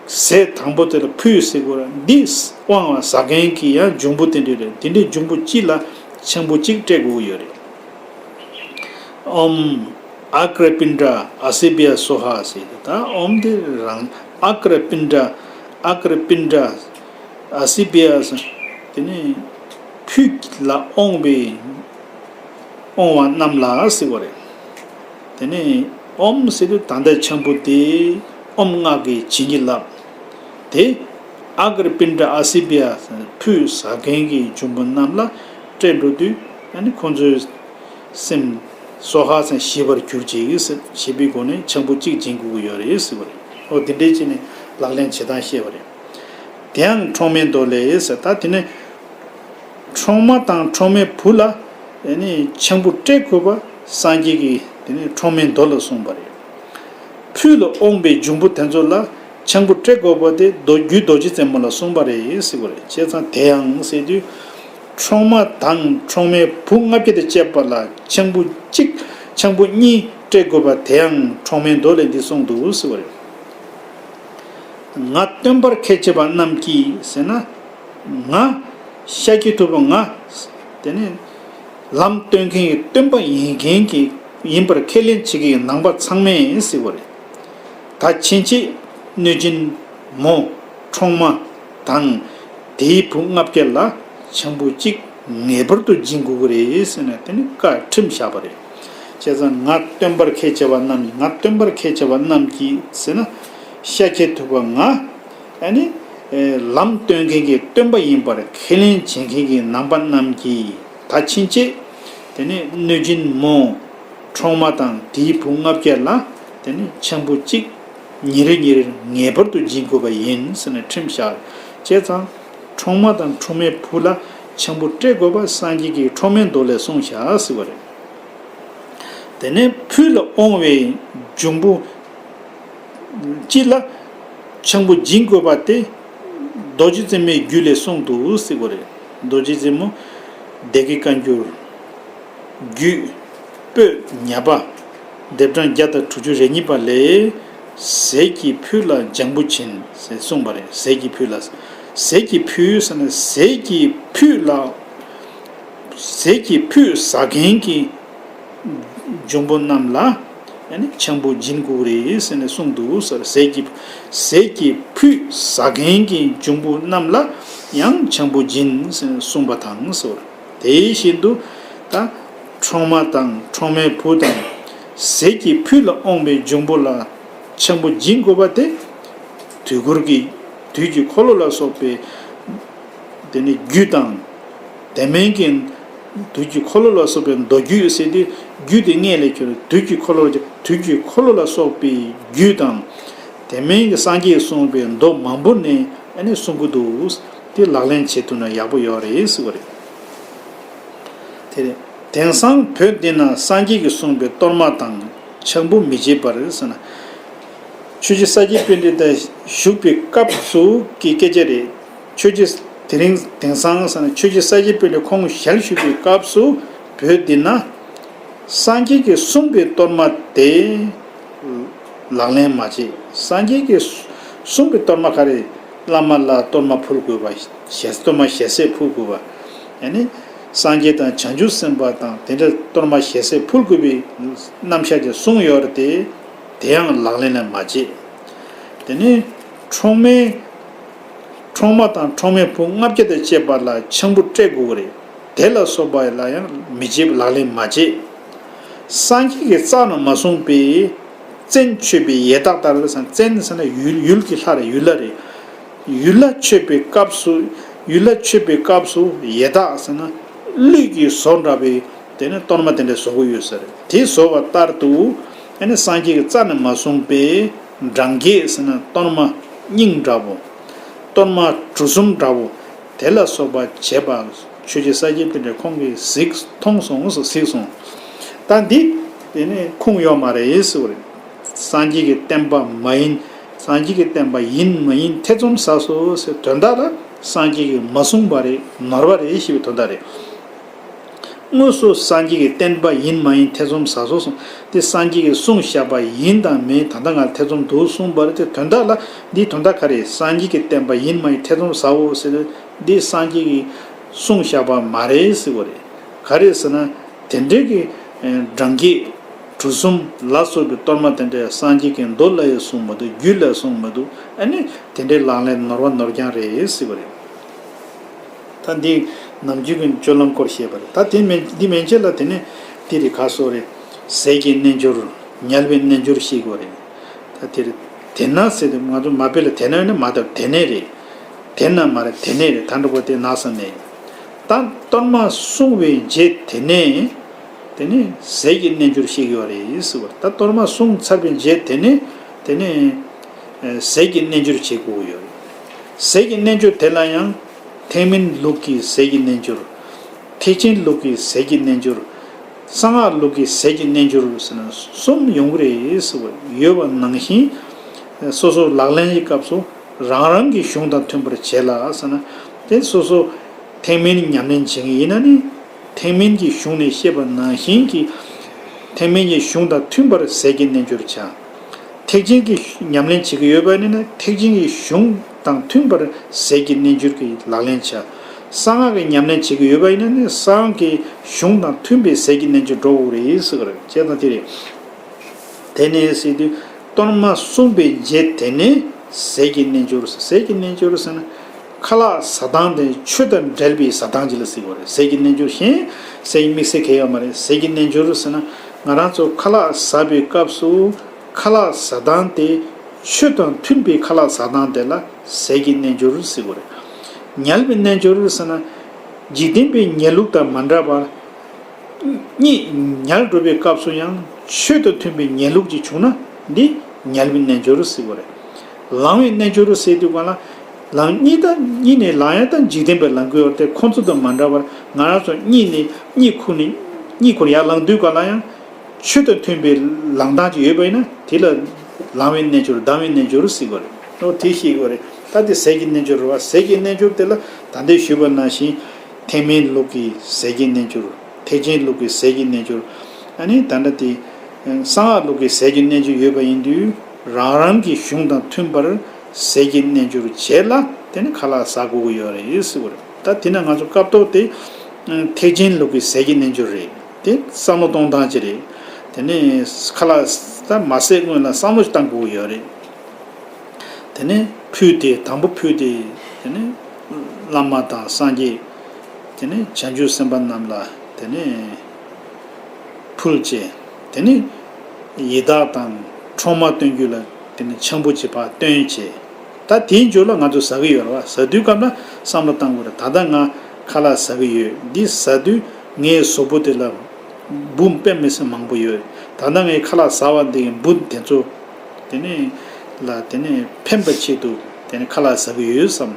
ཟས་དང་པོ་དེ་ལ་ཕུད་ཟེར་དགོས་ར། འདི་དབང་བ་ཟ་མཁན་གྱི་ཡང་འབྱུང་པོ་དེ་འདྲ་རེད། དེ་འདྲའི་འབྱུང་པོ་སྤྱི་ལ་ཆང་བུ་གཅིག་སྤྲད་དགོས་ཀྱི་ཡོད་རེད། ཨོཾ་ཨཀྲ་པིཎྜ་ཨ་སི་བྷྱ་སྭཱ་ཧཱ་ཟེར་ཏེ། ད་ཨོཾ་དེ་རང་། ཨཀྲ་པིཎྜ། ཨཀྲ་པིཎྜ་ཨ་སི་བྷྱ་ཟེར། དེ་ནས་ཕུད་ལ་དབང་བའི་དབང་བ་རྣམས་ལ་ཟེར་བ་རེད། དེ་ནས་ཨོཾ་ཟེར་དུས་ད་ལྟ་ཆང་བུ་དེ་ཨོཾ་སྔགས་ཀྱིས་བྱིན་གྱིས་བརླབས། དེ་ཨཀྲ་པིཎྜ་ཨ་སི་བྷྱ་ཕུད་ཟ་མཁན་གྱི་འབྱུང་པོ་རྣམས་ལ་སྤྲད་འགྲོ་དུས། ཨ་ནི་ཁོང་ཚོའི་སེམས་སྭཱ་ཧཱ་ཟེར་ཞི་བར་གྱུར་ཅིག་ཟེར། ཞེས་པའི་སྒོ་ནས་ཆང་བུ་གཅིག་སྦྱིན་དགོས་ཀྱི་ཡོད་རེད་ཟེར་བ་རེད། ཨོ་དེ་འདྲའི་བྱས་ནས་ལག་ལེན་བྱེད་སྟངས་བཤད་པ་རེད། དེའང་འཕྲོག་མའི་མདོ་ལས་ཟེར། ད་དེ་ནས་འཕྲོག་མ་དང་འཕྲོག་མའི་བུ་ལ་ཨ་ནི་ཆང་བུ་སྤྲད་དགོས་པ་སངས་རྒྱས་ཀྱིས་དེ་ནས་འཕྲོག་མའི་མདོ་ལ་གསུངས་པ་རེད། ཕུད་ལ་དབང་བའི་འབྱུང་པོ་དེ་ཚོ་ལ་ཆང་བུ་སྤྲད་དགོས་པ་དེ་མདོ་རྒྱུད་རྡོ་རྗེ་རྩེ་མོ་ལ་གསུངས་པ་རེད་ཟེར་བ་རེད། བྱས་ཙང་དེ་ཡང་ཟེར་དུས། འཕྲོག་མ་དང་འཕྲོག་མའི་བུ་ལྔ་བརྒྱ་དང་བཅས་པ་ལ་ཆང་བུ་གཅིག་ཆང་བུ་གཉིས་སྤྲད་དགོས་པ་དེ་ཡང་འཕྲོག་མའི་མདོ་ལས་འདི་གསུངས་འདུག་ཟེར་བ་རེད། ང་སྟོན་པར་ཁས་འཆེ་བ་རྣམས་ཀྱིས་ཟེར་ན། ང་ཤཱཀྱ་ཐུབ་པ་ང་དེ་ནི་ལམ་སྟོན་མཁན་གྱི་སྟོན་པ་ཡིན་མཁན་གྱི་ཡིན་པར་ཁས་ལེན་བྱེད་ཀྱི་ནང་པ་ཚང་མས་ཟེར་བ་རེད། ད་ཕྱིན་ཆད་གནོད་སྦྱིན་མོ་འཕྲོག་མ་དང་དེའི་བུ་ལྔ་བརྒྱ་ལ་ཆང་བུ་གཅིག་ངེས་པར་དུ་སྦྱིན་དགོས་ཀྱི་རེད་ཟེར་ནས་དེ་ནི་བཀའ་ཁྲིམས་བཞག་པ་རེད། བྱས་ཙང་ང་སྟོན་པར་ཁས་འཆེ་བ་རྣམས། ང་སྟོན་པར་ཁས་འཆེ་བ་རྣམས་ཀྱིས་ཟེར་ན། ཤཱཀྱ་ཐུབ་པ་ང་ཨ་ནི་ལམ་སྟོན་མཁན་གྱི་སྟོན་པ་ཡིན་པར་ཁས་ལེན་བྱེད་མཁན་གྱི་ནང་པ་རྣམས་ཀྱིས་ད་ཕྱིན་ཆད་དེ་ནི་གནོད་སྦྱིན་མོ་འཕྲོག་མ་དང་དེའི་བུ་ལྔ་བརྒྱ་ལ་དེ་ནི་ཆང་བུ་གཅིག་ཉིན་རེ་ཉིན་རེར་ངེས་པར་དུ་སྦྱིན་དགོས་པ་ཡིན་ཟེར་ནས་ཁྲིམས་བཞག། བྱས་ཙང་འཕྲོག་མ་དང་འཕྲོག་མའི་བུ་ལ་ཆང་བུ་སྤྲད་དགོས་པ་སངས་རྒྱས་ཀྱིས་འཕྲོག་མའི་མདོ་ལས་གསུངས་བཞག་ཟེར་བ་རེད། དེ་ནས་ཕུད་ལ་དབང་བའི་འབྱུང་པོ་སྤྱི་ལ་ཆང་བུ་སྦྱིན་དགོས་པ་དེ་རྡོ་རྗེ་རྩེ་མོའི་རྒྱུད་ལས་གསུངས་འདུག་ཟེར་བ་རེད། རྡོ་རྗེ་རྩེ་མོ་སྡེ་དགེ་བཀའ་འགྱུར། རྒྱུད་པོད་ཉ་པ། ལྡེབ་གྲངས་བརྒྱ་དང་དྲུག་ཅུ་རེ་གཉིས་པ་ལས། ཟས་ཀྱི་ཕུད་ལ་ལྗང་བུ་བྱིན་ཟེར་གསུངས་པ་རེད། ཟས་ཀྱི་ཕུད་ལ། ཟས་ཀྱི་ཕུད་ཟེར་ན་ཟས་ཀྱི་ཕུད་ལ། ཟས་ཀྱི་ཕུད་ཟ་མཁན་གྱི་འབྱུང་པོ་རྣམས་ལ་ཡང་ན་ཆང་བུ་སྦྱིན་དགོས་རེད་ཟེར་ནས་གསུངས་འདུག་ཟེར། ཟས་ཀྱི། ཟས་ཀྱི་ཕུད་ཟ་མཁན་གྱི་འབྱུང་པོ་རྣམས་ལ་ཡང་ཆང་བུ་སྦྱིན་ཟེར་ནས་གསུངས་པ་དང་ཟེར། དེ་བཞིན་དུ་ད་ འཕྲོག་མ་དང་འཕྲོག་མའི་བུ་དང་། ཟས་ཀྱི་ཕུད་ལ་འོངས་པའི་འབྱུང་པོ་ལ། འཆང་བུ་སྦྱིན་དགོས་པ་དེ། དུས་འཁོར་གྱི་དུས་ཀྱི་འཁོར་ལོ་ལ་སོགས་པའི། དེ་ནི་རྒྱུད་དང་། དེ་མིན་གྱི་དུས་ཀྱི་འཁོར་ལོ་ལ་སོགས་པའི་མདོ་རྒྱུད་ཟེར་ཏེ། རྒྱུད་དེ་སྔོན་ལ་ཁྱོད་དུས་ཀྱི་འཁོར་ལོ་ལ། དུས་ཀྱི་འཁོར་ལོ་ལ་སོགས་པའི་རྒྱུད་དང་། དེ་མིན་གྱི་སངས་རྒྱས་གསུངས་པའི་མདོ་མང་པོ་ནས་ཨ་ནི་གསུང་གི་འདུག། དེ་ལག་ལེན་བྱེད་ཐུབ་ན་ཡག་པོ་ཡོད་རེད་ཟེར་བ་རེད། དེ་རེད། དེང་སང་བོད་འདི་ན་སངས་རྒྱས་ཀྱིས་གསུངས་པའི་གཏོར་མ་དང་འཆང་བུ་མི་བྱེད་པར་ཟེར་ན། ཆོས་རྗེ་ས་སྐྱ་པཎྜི་ཏ་བཞུགས་པའི་སྐབས་སུ་གི་སྐད་ཆ་རེད། ཆོས་རྗེ་དེ་རིང་དེང་སང་ཟེར་ན་ཆོས་རྗེ་ས་སྐྱ་པཎྜི་ཏ་ཁོང་ཞལ་བཞུགས་པའི་སྐབས་སུ་བོད་འདི་ན་སངས་རྒྱས་ཀྱིས་གསུངས་པའི་གཏོར་མ་དེ་ལག་ལེན་མ་བྱེད། སངས་རྒྱས་ཀྱིས་གསུངས་པའི་གཏོར་མ་ག་རེ། བླ་མ་ལ་གཏོར་མ་ཕུལ་དགོས་པ། ཞལ་གཏོར་མ་ཞལ་ཟས་ཕུལ་དགོས་པ། ཡང་ན་སངས་རྒྱས་དང་བྱང་ཆུབ་སེམས་དཔའ་དང་དེ་འདྲ་གཏོར་མ་ཞལ་ཟས་ཕུལ་དགོས་པའི་རྣམ་གཞག་ཅིག་གསུངས་ཡོད་རེད་དེ། དེ་ཡང་ལག་ལེན་ལ་མ་བྱེད། དེ་ནས་འཕྲོག་མའི། འཕྲོག་མ་དང་འཕྲོག་མའི་བུ་ལྔ་བརྒྱ་དང་བཅས་པ་ལ་འཆང་བུ་སྤྲད་དགོས་རེད། དེ་ལ་སོགས་པ་ལ་ཡང་མི་བྱེད་པ། ལག་ལེན་མ་བྱེད། སངས་རྒྱས་ཀྱིས་རྩ་ནས་མ་གསུངས་པའི་བཙན་མཆོད་པའི་ཡས་སྟགས་ལྟར་ཟེར་ན། བཙན་ཟེར་ན་ཡུལ། ཡུལ་གྱི་ལྷ་རེད། ཡུལ་ལྷ་རེད། ཡུལ་ལྷ་མཆོད་པའི་སྐབས་སུ། ཡུལ་ལྷ་མཆོད་པའི་སྐབས་སུ་ཡས་སྟགས་ཟེར་ན་གླུད་ཀྱི་བཟོ་འདྲ་བའི་དེ་ནས་གཏོར་མ་དེ་འདྲ་བཟོ་གི་ཡོད་ས་རེད། དེ་བཟོ་བ་ལྟར་དུ་ཨ་ནི་སངས་རྒྱས་ཀྱིས་རྩ་ནས་མ་གསུངས་པའི་འབྲང་རྒྱས་ཟེར་ན་གཏོར་མ་སྙིང་འདྲ་བོ། གཏོར་མ་གྲུ་གསུམ་འདྲ་བོ། དེ་ལ་སོགས་པ་བྱེད་པ། ཆོས་རྗེ་ས་སྐྱ་པཎྜི་ཏ་ཁོང་གིས་གཟིགས། མཐོང་སོང་ཟེར། གཟིགས་སོང་། ད་འདི་དེ་ནས་ཁུངས་ཡོད་མ་རེད་ཟེར་བ་རེད། སངས་རྒྱས་ཀྱི་བསྟན་པ་མ་ཡིན། སངས་རྒྱས་ཀྱི་བསྟན་པ་ཡིན་མ་ཡིན་ཐེ་ཚོམ་ཟ་སོང་ཟེར། དོན་དག་ལ་སངས་རྒྱས་ཀྱིས་མ་གསུངས་པ་རེད། ནོར་བ་རེད་ཞེས་པའི་དོན་དག་རེད། དངོས་སུ་སངས་རྒྱས་ཀྱི་བསྟན་པ་ཡིན་མ་ཡིན་ཐེ་ཚོམ་ཟ་སོང་གསུངས་ཏེ། སངས་རྒྱས་ཀྱིས་གསུངས་བཞག་པ་ཡིན་དང་མིན་ད་ལྟ་ང་ཐེ་ཚོམ་འདུག་གསུངས་པ་རེད་དེ། དོན་དག་ལ་འདིའི་དོན་དག་ག་རེ། སངས་རྒྱས་ཀྱི་བསྟན་པ་ཡིན་མ་ཡིན་ཐེ་ཚོམ་ཟའོ་ཟེར་ཏེ། འདི་སངས་རྒྱས་ཀྱིས་གསུངས་བཞག་པ་མ་རེད་ཟེར་བ་རེད། ག་རེ་ཟེར་ན། དེ་འདྲའི་གི་འབྲང་རྒྱས་གྲུ་གསུམ་ལ་སོགས་པའི་གཏོར་མ་དེ་འདྲ་སངས་རྒྱས་ཀྱི་མདོ་ལ་ཡང་གསུངས་མ་འདུག། རྒྱུད་ལ་གསུངས་མ་འདུག། ཨ་ནི་དེ་འདྲའི་ལག་ལེན་ནོར་བ་ནོར་རྐྱང་རེད་ཟེར་བ་རེད། ད་འདི་ནམ་རྒྱུན་གྱི་སྤྱོད་ལམ་སྐོར་བཤད་པ་རེད། ད་དེ་མིན། འདི་མན་ཆད་ལ་དེ་ནས་དེ་རེད། ག་སོགས་རེད། ཟས་ཀྱི་རྣལ་འབྱོར། ཉལ་བའི་རྣལ་འབྱོར་ཞེས་གོ་རེད། ད་དེ་རེད། དེ་ན་ཟེར་དུས་ང་ཚོ་མ་དཔེ་ལ་དེ་ན་ཡོད་ན་མ། ད་དེ་ནས་རེད། དེ་ན་མ་རེད། དེ་ནས་རེད། ད་འགྲོ་གོ་དེ་ན་ས་ནས། ད་གཏོར་མ་བསྲུང་བའི་རྗེས་དེ་ནས། དེ་ནས་ཟས་ཀྱི་རྣལ་འབྱོར་ཞེས་ཡོད་རེད་ཟེར་བ་རེད། ད་གཏོར་མ་བསྲུང་ཚར་བའི་རྗེས་དེ་ནས། དེ་ནས་ཟས་ཀྱི་རྣལ་འབྱོར་བྱེད་དགོས་ཡོད་རེད། ཟས་ཀྱི་རྣལ་འབྱོར་དེ་ལ་ཡང་། ཐེག་དམན་ལུགས་ཀྱི་ཟས་ཀྱི་རྣལ་འབྱོར། ཐེག་ཆེན་ལུགས་ཀྱི་ཟས་ཀྱི་རྣལ་འབྱོར། གསང་སྔགས་ལུགས་ཀྱི་ཟས་ཀྱི་རྣལ་འབྱོར་ཟེར་ན་གསུམ་ཡོང་གི་རེད་ཟེར་བ་ཡོད་པ་ནང་བཞིན། སོ་སོ་ལག་ལེན་གྱི་སྐབས་སུ་རང་རང་གི་གཞུང་དང་མཐུན་པར་བྱས་ལ་ཟེར་ན། དེ་སོ་སོ་ཐེག་དམན་ཉམས་ལེན་བྱེད་མཁན་ཡིན་ན་ནི། ཐེག་དམན་གྱི་གཞུང་ནས་བཤད་པ་ནང་བཞིན་གྱི། ཐེག་དམན་གྱི་གཞུང་དང་མཐུན་པར་ཟས་ཀྱི་རྣལ་འབྱོར་བྱ། ཐེག་ཆེན་གྱི་ཉམས་ལེན་བྱེད་ཀྱི་ཡོད་པ་ཡིན་ན་ཐེག་ཆེན་གྱི་གཞུང་དང་མཐུན་པར་ཟས་ཀྱི་རྣལ་འབྱོར་གྱི་ལག་ལེན་བྱ། གསང་སྔགས་ཀྱི་ཉམས་ལེན་བྱེད་ཀྱི་ཡོད་པ་ཡིན་ན་ནི་གསང་སྔགས་ཀྱི་གཞུང་དང་མཐུན་པའི་ཟས་ཀྱི་རྣལ་འབྱོར་འགྲོ་དགོས་རེད་ཟེར་གྱི་རེད། བྱས་ཙང་དེ་རེད། དེ་ནས་ཟེར་དུས་གཏོར་མ་བསྲུངས་པའི་རྗེས་དེ་ནས་ཟས་ཀྱི་རྣལ་འབྱོར། ཟས་ཀྱི་རྣལ་འབྱོར་ཟེར་ན། ཁ་ལག་ཟ་སྟངས་དེ་ཆོས་དང་འབྲེལ་བའི་ཟ་སྟངས་ཅིག་ལ་ཟེར་བ་རེད། ཟས་ཀྱི་རྣལ་འབྱོར་གཞན་ཟས་དམིགས་བསལ་གང་ཡང་ཡོད་མ་རེད། ཟས་ཀྱི་རྣལ་འབྱོར་ཟེར་ན་ང་རང་ཚོ་ཁ་ལག་ཟ་བའི་སྐབས་སུ་ཁ་ལག་ཟ་སྟངས་དེ་ཆོས་དང་མཐུན་པའི་ཁ་ལག་ཟ་སྟངས་དེ་ལ་ཟས་ཀྱི་རྣལ་འབྱོར་ཟེར་བ་རེད། ཉལ་བའི་རྣལ་འབྱོར་ཟེར་ན་འཇིག་རྟེན་པའི་ཉལ་ལུགས་དང་མ་འདྲ་བར། གཉིད་ཉལ་འགྲོ་བའི་སྐབས་སུ་ཡང་ཆོས་དང་མཐུན་པའི་ཉལ་ལུགས་ཅིག་བྱུང་ན་འདི་ཉལ་བའི་རྣལ་འབྱོར་ཟེར་བ་རེད། ལངས་པའི་རྣལ་འབྱོར་ཟེར་དུས་གང་ལ། ལངས། གཉིད་ད་གཉིད་ནས་ལངས་ཡ་ད་འཇིག་རྟེན་པས་ལངས་ཀྱི་ཡོད་རེད་དེ། ཁོང་ཚོ་དང་མ་འདྲ་བར་ང་རང་ཚོ་གཉིད་ནས་གཉིད་ཁུག་ནས་གཉིད་ཁུག་ཡར་ལངས་དུས་གང་ལ་ཡང་ཆོས་དང་མཐུན་པའི་ལངས་སྟངས་ཅིག་ཡོད་པ་ཡིན་ན་དེ་ལ་ལངས་པའི་རྣལ་འབྱོར། ལྡང་བའི་རྣལ་འབྱོར་ཟེར་བ་རེད། འོ་དེ་ཤེས་དགོས་རེད། ད་དེ་ཟས་ཀྱི་རྣལ་འབྱོར་རེད་བ། ཟས་ཀྱི་རྣལ་འབྱོར་དེ་ལ་ད་ལྟའི་ཞུས་པ་ནང་བཞིན་ཐེག་དམན་ལུགས་ཀྱི་ཟས་ཀྱི་རྣལ་འབྱོར། ཐེག་ཆེན་ལུགས་ཀྱི་ཟས་ཀྱི་རྣལ་འབྱོར། ཨ་ནི་ད་ལྟ་དེ་གསང་སྔགས་ལུགས་ཀྱི་ཟས་ཀྱི་རྣལ་འབྱོར་ཡོད་པ་ཡིན་དུས་རང་རང་གི་གཞུང་དང་མཐུན་པར་ཟས་ཀྱི་རྣལ་འབྱོར་བྱས་ལ་དེ་ནི་ཁ་ལག་ཟ་དགོས་ཀྱི་ཡོད་རེད་ཟེར་བ་རེད། ད་དེ་ན་ང་ཚོ་སྐབས་ཐོག་དེ་ཐེག་ཆེན་ལུགས་ཀྱི་ཟས་ཀྱི་རྣལ་འབྱོར་རེད། དེ་བསམ་བློ་གཏོང་སྟངས་ཅིག་རེད། དེ་ནི་ཁ་ལག་ད་མ་ཟས་སྔོན་ལ་བསམ་བློ་ཞིག་བཏང་དགོས་ཀྱི་ཡོད་རེད། དེ་ནས་ཕུལ་ཏེ། དང་པོ་ཕུལ་ཏེ། དེ་ནས་བླ་མ་དང་སངས་རྒྱས། དེ་ནས་བྱང་ཆུབ་སེམས་དཔའ་རྣམས་ལ་དེ་ནས་ ཕུལ་བྱས། དེ་ནས་ཡི་དྭགས་དང་ཁྲོ་མ་སྟོན་རྒྱུ་ལ་དེ་ནས་ཆང་བུ་གཅིག་ཕར་སྟོན་བྱས། ད་དེའི་མཇུག་ལ་ང་ཚོ་ཟ་གི་ཡོད་རེད་བ། ཟ་དུས་སྐབས་ན་བསམ་བློ་བཏང་དགོས་རེད། ད་ལྟ་ང་ཁ་ལག་ཟ་གི་ཡོད། འདི་ཟ་དུས་ངའི་གཟུགས་པོ་དེ་ལ་འབུ་དཔེ་མི་སྲིད་མང་པོ་ཡོད། ད་ལྟ་ངས་ཁ་ལག་ཟ་བ་འདི་འབུ་དེ་ཚོ་དེ་ནས་ལ་དེ་ནས་ཕན་པའི་ཆེད་དུ་དེ་ནས་ཁ་ལག་ཟ་གི་ཡོད་བསམ།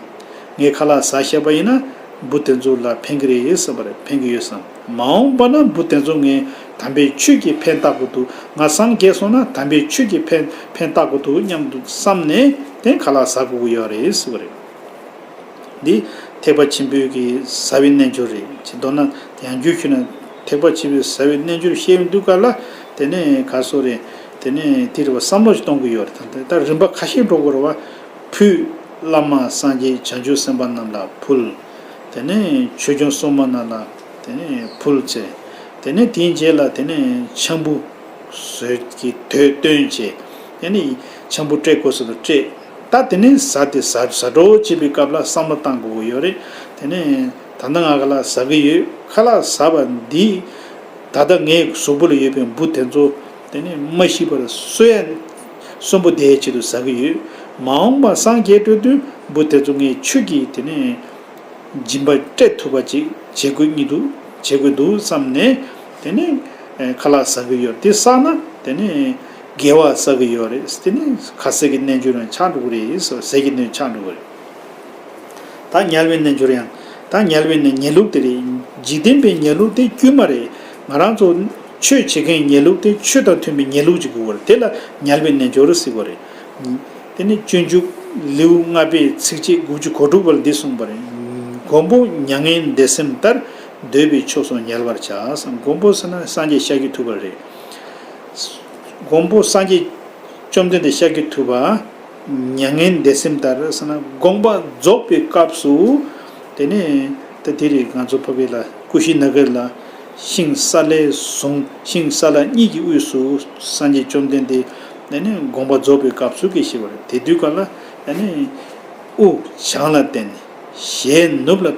ངས་ཁ་ལག་ཟ་ཤེས་པ་ཡིན་ན་འབུ་དེ་ཚོ་ལ་ཕན་གི་རེད་བསམ་པ་རེད། ཕན་གི་ཡོད་བསམ། མ་འོངས་པ་ན་འབུ་དེ་ཚོ་ངས་དམ་པའི་ཆོས་ཀྱིས་ཕན་བཏགས་དགོས་འདུག་ང་སངས་རྒྱས་སོང་ན་དམ་པའི་ཆོས་ཀྱིས་ཕན་ཕན་བཏགས་དགོས་འདུག་སྙམ་དུ་བསམ་ནས་དེ་ཁ་ལག་ཟ་དགོས་ཀྱི་ཡོད་རེད་ཟེར་བ་རེད། འདི་ཐེག་པ་ཆེན་པོའི་གི་ཟ་བའི་རྣལ་འབྱོར་རེད། ཅེས་མདོར་ན་ཡང་རྒྱུད་ཤུལ་ན་ཐེག་པ་ཆེན་པོའི་ཟ་བའི་རྣལ་འབྱོར་བཤད་ཡོང་དུས་སྐབས་ལ་དེ་ནས་ག་སོ་རེད། དེ་ནས་དེ་རེད་བ། བསམ་བློ་ཞིག་གཏོང་གི་ཡོད་རེད། ད་ད་རིམ་པ་ཁ་ཤས་འགྲོ་དགོས་རེད་བ། ཕུད། བླ་མ་སངས་རྒྱས་བྱང་ཆུབ་སེམས་དཔའ་རྣམས་ལ་ཕུལ། དེ་ནས་ཆོས་སྐྱོང་སྲུང་མ་རྣམས་ལ་དེ་ནས་ཕུལ་བྱས། དེ་ནས་དེའི་རྗེས་ལ་དེ་ནས་ཆང་བུ་ཟོས་ཀྱི་དོད་བཏོན་བྱས། དེ་ནས་ཆང་བུ་སྤྲད་དགོས་སུ་སྤྲད། ད་དེ་ནས་ཟ་དེ་ཟ་ཟ་འགྲོ་བྱེད་པའི་སྐབས་ལ་བསམ་བློ་བཏང་དགོས་ཀྱི་ཡོད་རེད། དེ་ནས་ད་ལྟ་ང་ཁ་ལག་ཟ་གི་ཡོད། ཁ་ལག་ཟ་བ་འདིས་ད་ལྟ་ངའི་གཟུགས་པོ་ལ་ཡོད་པའི་འབུ་དེ་ཚོ་དེ་ནས་མ་ཤི་བར་གསོན་ཡ་གསོན་པོ་བསྡད་ཡའི་ཆེད་དུ་ཟ་གི་ཡོད། མ་འོངས་པ་སངས་རྒྱས་འགྲོ་དུས་འབུ་དེ་ཚོ་ངས་ཆོས་ཀྱི་དེ་ནས་སྦྱིན་པ་སྤྲད་ཐུབ་པ་ཅིག་བྱེད་དགོས་ཀྱི་འདུག་བྱེད་དགོས་འདུག་བསམ་ནས་དེ་ནས་ཁ་ལག་ཟ་གི་ཡོད། དེ་བསགས་ན་དེ་ནས་དགེ་བ་བསགས་ཀྱི་ཡོད་རེད། དེ་ནས་ཁ་ཟས་ཀྱི་རྣལ་འབྱོར་ཡང་ཆགས་འགྲོ་གི་རེད། ཟས་ཀྱི་རྣལ་འབྱོར་ཆགས་འགྲོ་གི་རེད། ད་དམྱལ་བའི་རྣལ་འབྱོར་ཡང་། ད་དམྱལ་བའི་ནི་ཉལ་ལུགས་དེ་རེད། འཇིག་རྟེན་པའི་ཉལ་ལུགས་དེ་དཀྱུས་མ་རེད། ང་རང་ཚོ་ཆོས་བྱེད་མཁན་ཉལ་ལུགས་དེ་ཆོས་དང་མཐུན་པའི་ཉལ་ལུགས་ཅིག་དགོས་པ་རེད། དེ་ལ་དམྱལ་བའི་རྣལ་འབྱོར་ཟེར་བ་རེད། དེ་ནི་སྤྱོད་འཇུག་ལེའུ་ལྔ་པའི་ཚིགས་བཅད་དགུ་བཅུ་གོ་དྲུག་པར་འདི་གསུངས་པ་རེད། མགོན་པོ་མྱ་ངན་འདས་སེམས་ལྟར། འདོད་པའི་ཕྱོགས་སུ་ཉལ་བར་བྱ། མགོན་པོ་ཟེར་ན་སངས་རྒྱས་ཤཱཀྱ་ཐུབ་པ་རེད། མགོན་པོ་སངས་རྒྱས་བཅོམ་ལྡན་འདས་ཤཱཀྱ་ཐུབ་པ། མྱ་ངན་འདས་སེམས་ལྟར་ཟེར་ན་དགོངས་པ་རྫོགས་པའི་སྐབས་སུ། དེ་ནས་ད་དེ་རེད། ང་ཚོ་ཕ་གི་ལ་ཀུ་ཤི་ན་གར་ལ་ཤིང་ས་ལའི་ཟུང་ཤིང་ས་ལ་གཉིས་ཀྱི་དབུས་སུ་སངས་རྒྱས་བཅོམ་ལྡན་འདས་དེ་ནས་དགོངས་པ་རྫོགས་པའི་སྐབས་སུ་སྐད་བཤད་པ་རེད། དེ་དུས་ག་ལ་དེ་ནས་དབུ་བྱང་ལ་བསྟན། ཞལ་ནུབ་ལ་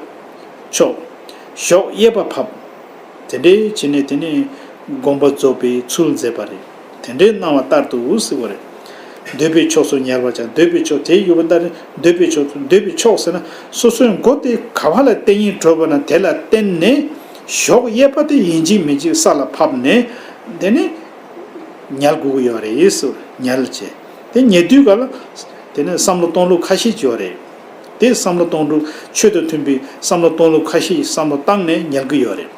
ཕྱོགས། གཞོགས་གཡས་པ་ཕབ། དེ་འདྲའི་བྱས་ནས་དེ་ནས་དགོངས་པ་རྫོགས་པའི་ཚུལ་མཛད་པ་རེད། དེ་འདྲའི་གནང་བ་ལྟར་དུ་ཟེར་བ་རེད། འདོད་པའི་ཕྱོགས་སུ་ཉལ་བར་བྱ། འདོད་པའི་ཕྱོགས་དེ་ཡོད་པ་ལྟར་འདོད་པའི་ཕྱོགས་སུ། འདོད་པའི་ཕྱོགས་ཟེར་ན་སོ་སོའི་མགོ་དེ་ག་བ་ལ་བསྟན་སྙིང་བྲོ་བ་ན་དེ་ལ་བརྟེན་ནས་གཞོགས་གཡས་པ་དེ་ཡིན་གཅིག་མིན་གཅིག་ས་ལ་ཕབ་ནས་དེ་ནས་ཉལ་དགོས་ཀྱི་ཡོད་རེད་ཟེར། ཉལ་བྱས་དེ་ཉལ་དུས་ག་ལ་དེ་ནས་བསམ་བློ་གཏོང་ལུགས་ཁ་ཤས་ཡོད་རེད། དེ་བསམ་བློ་གཏོང་ལུགས་ཆོས་དང་མཐུན་པའི་བསམ་བློ་གཏོང་ལུགས་ཁ་ཤས་བསམ་བློ་བཏང་ནས་ཉལ་གི་ཡོད་རེད།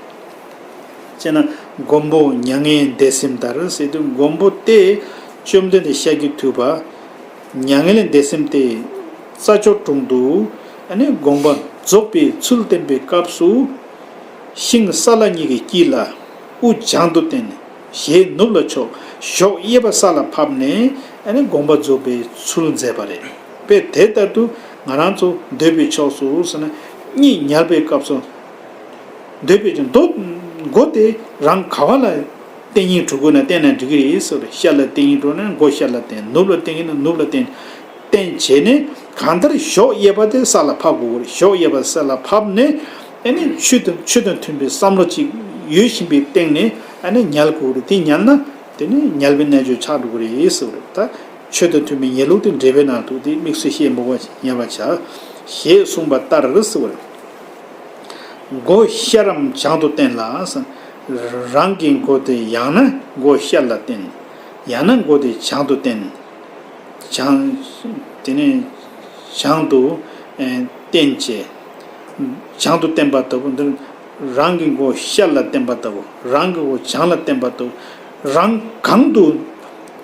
ཅེ་ན། མགོན་པོ་མྱ་ངན་འདས་སེམས་ལྟར་ཟེར་དུས་མགོན་པོ་སྟེ་བཅོམ་ལྡན་འདས་ཤཱཀྱ་ཐུབ་པ། མྱ་ངན་ལས་འདས་སེམས་ཏེ་རྩྭ་མཆོག་དྲུང་དུ་ཨ་ནི་དགོངས་པ་རྫོགས་པའི་ཚུལ་བསྟན་པའི་སྐབས་སུ། ཤིང་ས་ལ་གཉིས་ཀྱི་དཀྱིལ་ལ་དབུ་བྱང་དུ་བསྟན། ཞལ་ནུབ་ལ་ཕྱོགས། གཞོགས་གཡས་པ་ས་ལ་ཕབ་ནས་ཨ་ནི་དགོངས་པ་རྫོགས་པའི་ཚུལ་མཛད་པ་རེད། དཔེ་དེ་ལྟར་དུ་ང་རང་ཚོ་འདོད་པའི་ཕྱོགས་སུ་ཟེར་ན་གཉིད་ཉལ་བའི་སྐབས་སུ། འདོད་པའི་ཕྱོགས་མདོ་མགོ་དེ་རང་ག་བ་ལ་བསྟན་སྙིང་བྲོ་དགོས་ན་བསྟན་ན་འགྲིག་གི་རེད་ཟེར་བ་རེད། ཤར་ལ་བསྟན་སྙིང་བྲོ་ན་མགོ་ཤར་ལ་བསྟན། ནུབ་ལ་བསྟན་གྱི་ན་ནུབ་ལ་བསྟན། བསྟན་བྱས་ནས་གང་ལྟར་གཞོགས་གཡས་པ་དེ་ས་ལ་ཕབ་དགོས་རེད། གཞོགས་གཡས་པ་ས་ལ་ཕབ་ནས་ཨ་ནི་ཆོས་དང་ཆོས་དང་མཐུན་པའི་བསམ་བློ་ཅིག་ཡོད་བཞིན་པའི་སྟེང་ནས་ཨ་ནི་ཉལ་དགོས་རེད། དེ་ཉལ་ན་དེ་ནི་ཉལ་བའི་རྣལ་འབྱོར་ཆགས་འགྲོ་གི་རེད་ཟེར་བ་རེད། ད་ཆོས་དང་མཐུན་པའི་ཉལ་ལུགས་དེ་འགྲེལ་པའི་ནང་དུ་དེ་དམིགས་སུ་བཤད་མི་དགོས་ཉལ་བར་བྱ། ཞེས་གསུངས་པ་ལྟར་ཟེར་བ་རེད། མགོ་ཤར་རམ་བྱང་དུ་བསྟན་ལ། རང་གི་མགོ་དེ་ཡང་ན་མགོ་ཤར་ལ་བསྟན། ཡང་ན་མགོ་དེ་བྱང་དུ་བསྟན། བྱང་། དེ་ནས་བྱང་དུ་ཨེ་བསྟན་བྱས། བྱང་དུ་བསྟན་པ་ལྟ་བུ་འདིར་རང་གི་མགོ་ཤར་ལ་བསྟན་པ་ལྟ་བུ། རང་གི་མགོ་བྱང་ལ་བསྟན་པ་ལྟ་བུ། རང་གང་དུ་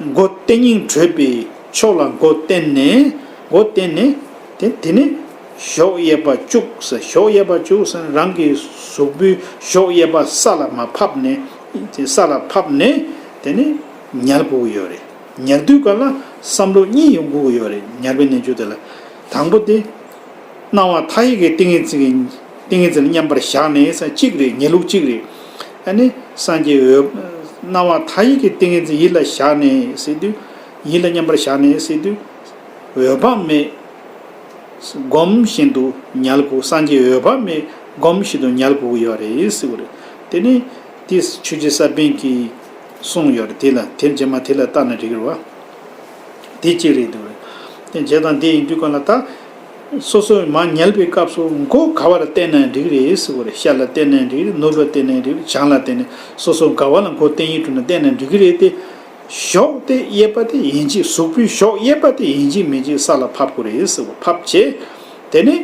མགོ་བསྟན་སྙིང་བྲོད་པའི་ཕྱོགས་ལ་མགོ་བསྟན་ནས་མགོ་བསྟན་ནས། དེ་དེ་ནས་གཞོགས་གཡས་པ་བཅུག་ཟེར། གཞོགས་གཡས་པ་བཅུག་ཟེར་ན་རང་གི་གཟུགས་པོའི་གཞོགས་གཡས་པ་ས་ལ་མར་ཕབ་ནས་དེ་ས་ལ་ཕབ་ནས་དེ་ནས་ཉལ་དགོས་ཀྱི་ཡོད་རེད། ཉལ་དུས་ག་ལ་བསམ་བློ་གཉིས་ཡོང་དགོས་ཀྱི་ཡོད་རེད། ཉལ་བའི་རྣལ་འབྱོར་དེ་ལ། དང་པོ་དེ། སྣང་བ་མཐའ་ཡས་ཀྱི་ཏིང་ངེ་འཛིན་གྱི་ཏིང་ངེ་འཛིན་ལ་མཉམ་པར་བཞག་ནས་ཟེར་གཅིག་རེད། ཉལ་ལུགས་གཅིག་རེད། ཨ་ནི་སངས་རྒྱས་འོད། སྣང་བ་མཐའ་ཡས་ཀྱི་ཏིང་ངེ་འཛིན་ཡིད་ལ་བཞག་ནས་ཟེར་དུས། ཡིད་ལ་མཉམ་པར་བཞག་ནས་ཟེར་དུས། འོད་དཔག་མེད་སྒོམ་བཞིན་དུ་ཉལ་དགོས། སངས་རྒྱས་འོད་དཔག་མེད་སྒོམ་བཞིན་དུ་ཉལ་དགོས་ཀྱི་ཡོད་རེད་ཟེར་བ་རེད། དེ་ནི་ དེ་ཆོས་རྗེ་ས་པཎ་གྱིས་གསུངས་ཡོད་རེད། དེ་ལ་དེ་རྗེས་མ་དེ་ལ་བལྟས་ན་འགྲིག་གི་རེད་བ། དེ་གཅིག་རེད་འདུག་རེད། དེ་བྱས་ཙང་དེ་ཡིན་དུས་གང་ལ་ད། སོ་སོས་མར་ཉལ་བའི་སྐབས་སུ་མགོ་ག་བ་ལ་བསྟན་ན་འགྲིག་གི་རེད་ཟེར་བ་རེད། ཤ་ལ་བསྟན་ན་འགྲིག་གི་རེད། ནོར་བུ་ལ་བསྟན་ན་འགྲིག་གི་རེད། བྱང་ལ་བསྟན་ན། སོ་སོ་ག་བ་ལ་མགོ་བསྟན་ཡིན་འགྲོ་ན་བསྟན་ན་འགྲིག་གི་རེད་དེ། གཞོགས་དེ་གཡས་པ་དེ་ཡིན་གཅིག་གཟུགས་པོའི་གཞོགས་གཡས་པ་དེ་ཡིན་གཅིག་མིན་གཅིག་ས་ལ་ཕབ་དགོས་རེད་ཟེར་བ། ཕབ་བྱས། དེ་ནས་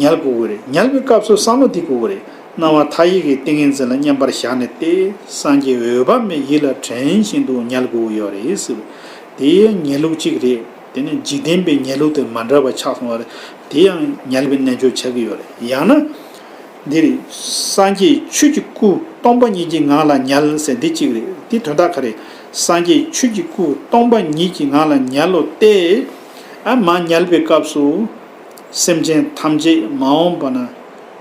ཉལ་དགོས་ཀྱི་རེད། ཉལ་བའི་སྐབས་སུ་བསམ་བློ་འདི་དགོས་ཀྱི་རེད། སྣང་བ་མཐའ་ཡས་ཀྱི་ཏིང་ངེ་འཛིན་ལ་མཉམ་པར་བཞག་ནས་ཏེ། སངས་རྒྱས་འོད་དཔག་མེད་ཡིད་ལ་དྲན་བཞིན་དུ་ཉལ་དགོས་ཀྱི་ཡོད་རེད་ཟེར་བ། དེ་ཡང་ཉལ་ལུགས་གཅིག་རེད། དེ་ནི་འཇིག་རྟེན་པའི་ཉལ་ལུགས་དང་མ་འདྲ་བ་ཆགས་སོང་བ་རེད། དེ་ཡང་ཉལ་བའི་རྣལ་འབྱོར་ཆགས་ཀྱི་ཡོད་རེད། ཡང་ན། འདིར། སངས་རྒྱས་ཆོས་ཀྱི་སྐུ་སྟོང་པ་ཉིད་ཀྱི་ངང་ལ་ཉལ་ཟེར་འདི་གཅིག་རེད། འདི་དོན་དག་ག་རེ། སངས་རྒྱས་ཆོས་ཀྱི་སྐུ་སྟོང་པ་ཉིད་ཀྱི་ངང་ལ་ཉལ་ལོ་སྟེ། ཨ་མ་ཉལ་བའི་སྐབས་སུ། སེམས་ཅན་ཐམས་ཅད་མ་འོངས་པ་ན།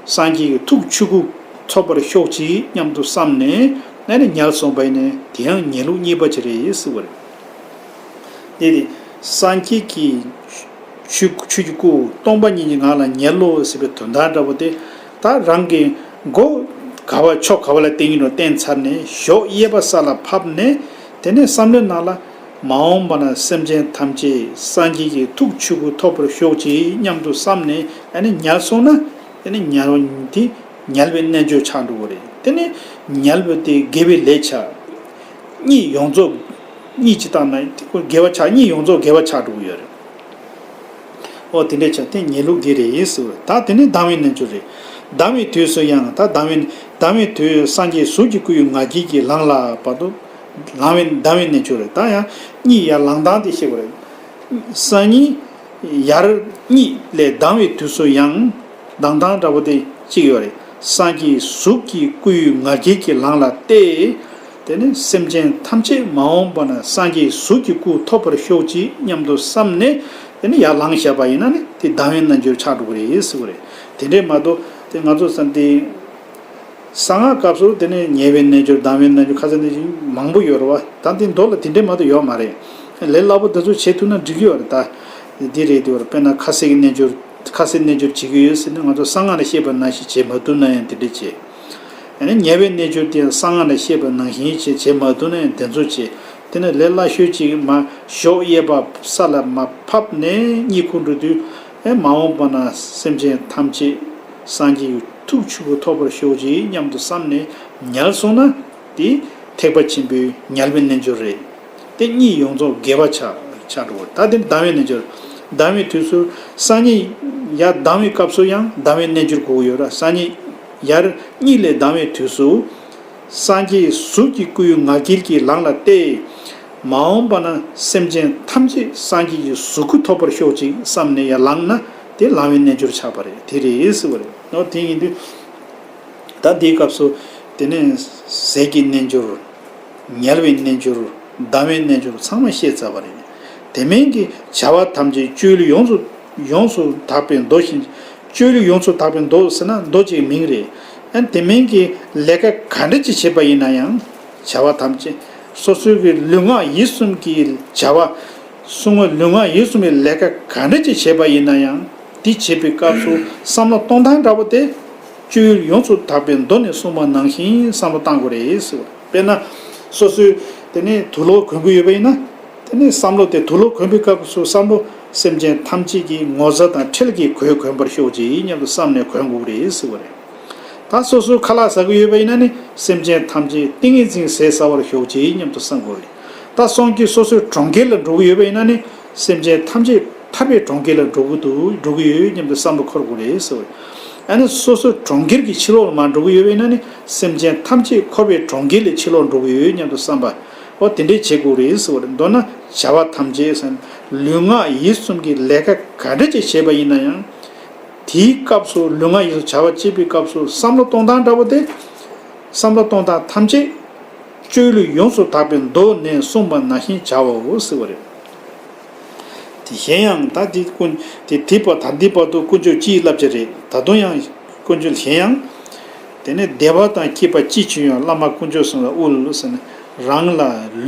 སངས་རྒྱས་ཀྱི་ཐུགས་ཆོས་སྐུ་ཐོབ་པར་ཤོག་ཅིག་སྙམ་དུ་བསམ་ནས་ཨ་ནི་ཉལ་སོང་བ་ཡིན་ན་དེ་ཡང་ཉལ་ལུགས་གཉིས་པ་ཅིག་རེད་ཟེར་བ་རེད། དེ་དེ། སངས་རྒྱས་ཀྱི་ཆོས་ཆོས་ཀྱི་སྐུ་སྟོང་པ་ཉིད་ཀྱི་ངང་ལ་ཉལ་ལོ་ཟེར་བའི་དོན་དག་འདྲ་པོ་དེ། ད་རང་གི་མགོ་ག་བ་ཕྱོགས་ག་བ་ལ་བསྟན་ཡིན་རུང་བསྟན་ཚར་ནས་གཞོགས་གཡས་པ་ས་ལ་ཕབ་ནས། དེ་ནས་བསམ་བློའི་ནང་ལ། མ་འོངས་པ་ན་སེམས་ཅན་ཐམས་ཅད་སངས་རྒྱས་ཀྱི་ཐུགས་ཆོས་སྐུ་ཐོབ་པར་ཤོག་ཅིག་སྙམ་དུ་བསམ་ནས་ཨ་ནི་ཉལ་སོང་ན། དེ་ནི་ཉལ་བ་དེ་ཉལ་བའི་རྣལ་འབྱོར་ཆགས་འགྲོ་གི་རེད། དེ་ནི་ཉལ་བ་དེ་དགེ་བའི་ལས་ཆགས། གཉིད་ཡོངས་རྫོགས། གཉིད་ཅིག་བཏང་ན་དགེ་བ་ཆགས། གཉིད་ཡོངས་རྫོགས་དགེ་བ་ཆགས་འགྲོ་གི་ཡོད་རེད། ཨོ་དེ་འདྲས་ཆགས་དེ་ཉལ་ལུགས་འདི་རེད་ཟེར་བ། ད་དེ་ནི་ལྡང་བའི་རྣལ་འབྱོར་རེད། ལྡང་བའི་དུས་སུ་ཡང་ད་ལྡང་བའི་ལྡང་བའི་དུས་སངས་རྒྱས་གཟུགས་ཀྱི་སྐུའི་ང་རྒྱལ་གྱིས་ལངས་ལ་བར་དུ། ལང་བའི་ལྡང་བའི་རྣལ་འབྱོར་རེད། ད་ཡང་གཉིད་ཡར་ལངས་སྟངས་དེ་ཤེས་དགོས་རེད། སང་ཉིན་ཡར་གཉིད་ལས་ལྡང་བའི་དུས་སུ་ཡང་ལྡང་སྟངས་འདྲ་པོ་དེ་གཅིག་ཡོད་རེད། སངས་རྒྱས་གཟུགས་ཀྱི་སྐུའི་ང་རྒྱལ་གྱིས་ལངས་ལ་སྟེ། དེ་ནི་སེམས་ཅན་ཐམས་ཅད་མ་འོངས་པ་ན་སངས་རྒྱས་གཟུགས་ཀྱི་སྐུ་ཐོབ་པར་ཤོག་ཅིག་སྙམ་དུ་བསམ་ནས། དེ་ནི་ཡར་ལངས་བཞག་པ་ཡིན་ན་ནི་དེ་ལྡང་བའི་རྣལ་འབྱོར་ཆགས་འགྲོ་གི་རེད་ཟེར་བ་རེད། དེ་འདྲས་མ་གཏོགས་དེ་ང་ཚོ་བསམ་དེ། གསང་སྔགས་སྐབས་སུ་དེ་ནས་ཉལ་བའི་རྣལ་འབྱོར་ལྡང་བའི་རྣལ་འབྱོར་ཁ་སང་ནས་མང་པོ་ཡོད་རེད་བ། ད་འདི་མདོ་ལ་དེ་འདྲས་མ་གཏོགས་ཡོད་མ་རེད། ལས་སླ་པོ་འདི་ཚོ་བྱེད་ཐུབ་ན་འགྲིག་གི་ཡོད་རེད་ད། འདི་རེད་འདི་བར་དཔེར་ན་ཁ་ཟས་ཀྱི་རྣལ་འབྱོར། ཁ་ཟས་རྣལ་འབྱོར་བྱེད་ཀྱི་ཡོད་ཟེར་ན་ང་ཚོ་གསང་སྔགས་ལ་བཤད་པ་ནང་བཞིན་བྱེད་མ་ཐུབ་ན་ཡང་དེ་འདྲས་བྱེད། ཡང་ན་ཉལ་བའི་རྣལ་འབྱོར་དེ་ཡང་གསང་སྔགས་ལ་བཤད་པ་ནང་བཞིན་བྱེད། བྱེད་མ་ཐུབ་ན་ཡང་དེ་ཚོ་བྱེད། དེ་ནས་ལས་སླ་ཤོས་ཅིག་མ་གཞོགས་གཡས་པ་ས་ལ་མ་ཕབ་ནས་གཉིད་ཁུག་འགྲོ་དུས། ཨེ་མ་འོངས་པ་ན་སེམས་ཅན་ཐམས་ཅད་སངས་རྒྱས་ཀྱི་ཐུགས་ཆོས་སྐུ་ཐོབ་པར་ཤོག་ཅིག་སྙམ་དུ་བསམ་ནས་ཉལ་སོང་ན། དེ་ཐེག་པ་ཆེན་པོའི་ཉལ་བའི་རྣལ་འབྱོར་རེད། དེ་གཉིད་ཡོངས་རྫོགས་དགེ་བ་ཆགས་ཆགས་འགྲོ་བ། ད་དེ་ལྡང་བའི་རྣལ་འབྱོར། ལྡང་བའི་དུས་སུ་སང་ཉིན་ཡར་ལྡང་བའི་སྐབས་སུ་ཡང་ལྡང་བའི་རྣལ་འབྱོར་དགོས་ཀྱི་ཡོད་ར། སང་ཉིན་ཡར་གཉིད་ལས་ལྡང་བའི་དུས་སུ། སངས་རྒྱས་གཟུགས་ཀྱི་སྐུའི་ང་རྒྱལ་གྱིས་ལངས་ལ་སྟེ། མ་འོངས་པ་ན་སེམས་ཅན་ཐམས་ཅད་སངས་རྒྱས་ཀྱི་གཟུགས་སྐུ་ཐོབ་པར་ཤོག་ཅིག་བསམ་ནས་ཡར་ལངས་ན་དེ་ལང་བའི་རྣལ་འབྱོར་ཆགས་པ་རེད། དེ་རེད་ཟེར་བ་རེད། ཨོ་དེ་ཡིན་དུས། ད་འདིའི་སྐབས་སུ་དེ་ནས་ཟས་ཀྱི་རྣལ་འབྱོར། ཉལ་བའི་རྣལ་འབྱོར། ལྡང་བའི་རྣལ་འབྱོར་ཚང་མ་བཤད་ཚར་བ་རེད། དེ་མིན་གྱི་བྱ་བ་ཐམས་ཅད་སྤྱོད་ཡུལ་ཡོངས་སུ་ཡོངས་སུ་དག་པའི་མདོ་ཞིག་སྤྱོད་ཡུལ་ཡོངས་སུ་དག་པའི་མདོ་ཟེར་ན་མདོ་གཅིག་མིང་རེད། ཨ་དེ་མིན་གྱི་ལས་ཀ་ག་འདྲ་ཅིག་བྱེད་པ་ཡིན་ན་ཡང་། བྱ་བ་ཐམས་ཅད་སོ་སོའི་གི་ལུས་ངག་ཡིད་གསུམ་གྱི་བྱ་བ། གསུང་ངག་ལུས་ངག་ཡིད་གསུམ་གྱི་ལས་ཀ་ག་འདྲ་ཅིག་བྱེད་པ་ཡིན་ན་ཡང་། དེ་བྱེད་པའི་སྐབས་སུ་བསམ་བློ་གཏོང་སྟངས་འདྲ་པོ་དེ། སྤྱོད་ཡུལ་ཡོངས་སུ་དག་པའི་མདོ་ནས་གསུངས་པ་ནང་བཞིན་བསམ་བློ་བཏང་དགོས་རེད་ཟེར་བ། དཔེར་ན། སོ་སོའི་དེ་ནས་དུག་ལོག་གོན་གྱི་ཡོད་པ་ཡིན་ན། དེ་ནས་བསམ་བློ་དེ་དུག་ལོག་གོན་པའི་སྐབས་སུ་བསམ་བློ་སེམས་ཅན་ཐམས་ཅད་ཀྱི་ངོ་ཚ་དང་ཁྲེལ་གྱིས་གོས་གོན་པར་ཤོག་ཅིག་སྙམ་དུ་བསམ་ནས་གོན་དགོས་རེད་ཟེར་བ་རེད། ད་སོ་སོའི་ཁ་ལག་ཟ་གི་ཡོད་པ་ཡིན་ན་ནི་སེམས་ཅན་ཐམས་ཅད་ཏིང་ངེ་འཛིན་ཟས་ཟ་བར་ཤོག་ཅིག་སྙམ་དུ་བསམ་དགོས་རེད། ད་སོང་གི་སོ་སོའི་གྲོང་ཁྱེར་ལ་འགྲོ་གི་ཡོད་པ་ཡིན་ན་ནི་སེམས་ཅན་ཐམས་ཅད་ཐར་པའི་གྲོང་ཁྱེར་ལ་འགྲོ་གི་འདུག་འགྲོ་གི་ཡོད་སྙམ་དུ་བསམ་བློ་འཁོར་དགོས་རེད་ཟེར་བ་རེད། ཨ་ནི་སོ་སོའི་གྲོང་ཁྱེར་གྱི་ཕྱི་ལོགས་ལ་མར་འགྲོ་གི་ཡོད་པ་ཡིན་ན་ནི་སེམས་ཅན་ཐམས་ཅད་འཁོར་བའི་གྲོང་ཁྱེར་ལས་ཕྱི་ལོགས་འགྲོ་གི་ཡོད་སྙམ་དུ་བསམ་པ། འོ་དེ་འདྲས་བྱེད་དགོས་རེད་ཟེར་བ་རེད། མདོར་ན་བྱ་བ་ཐམས་ཅད་ཟེར་ན་ལུས་ངག་ཡིད་གསུམ་གྱི་ལས་ཀ་ག་འདྲ་ཅིག་བྱེད་པ་ཡིན་ན་ཡང་། དེའི་སྐབས་སུ་ལུས་ངག་ཡིད་གསུམ་བྱ་བ་བྱེད་པའི་སྐབས་སུ་བསམ་བློ་གཏོང་སྟངས་འདྲ་པོ་དེ། བསམ་བློ་གཏོང་སྟངས་ཐམས་ཅད་སྤྱོད་ཡུལ་ཡོངས་སུ་དག་པའི་མདོ་ནས་གསུངས་པ་ནང་བཞིན་བྱའོ་ཟེར་བ་རེད། དེ་གཞན་ཡང་ད་དེ་ཀུན་དེ་དེ་བར་ད་འདི་བར་དུ་དཀོན་མཆོག་སྤྱིའི་བསླབ་བྱ་རེད། ད་དུང་ཡང་དཀོན་མཆོག་གཞན་ཡང་། དེ་ནས་བདེ་བ་དང་སྐྱིད་པ་ཅི་བྱུང་ཡང་བླ་མ་དཀོན་མཆོག་གསུམ་ལ་དབུལ་ཟེར་ནས། རང་ལ་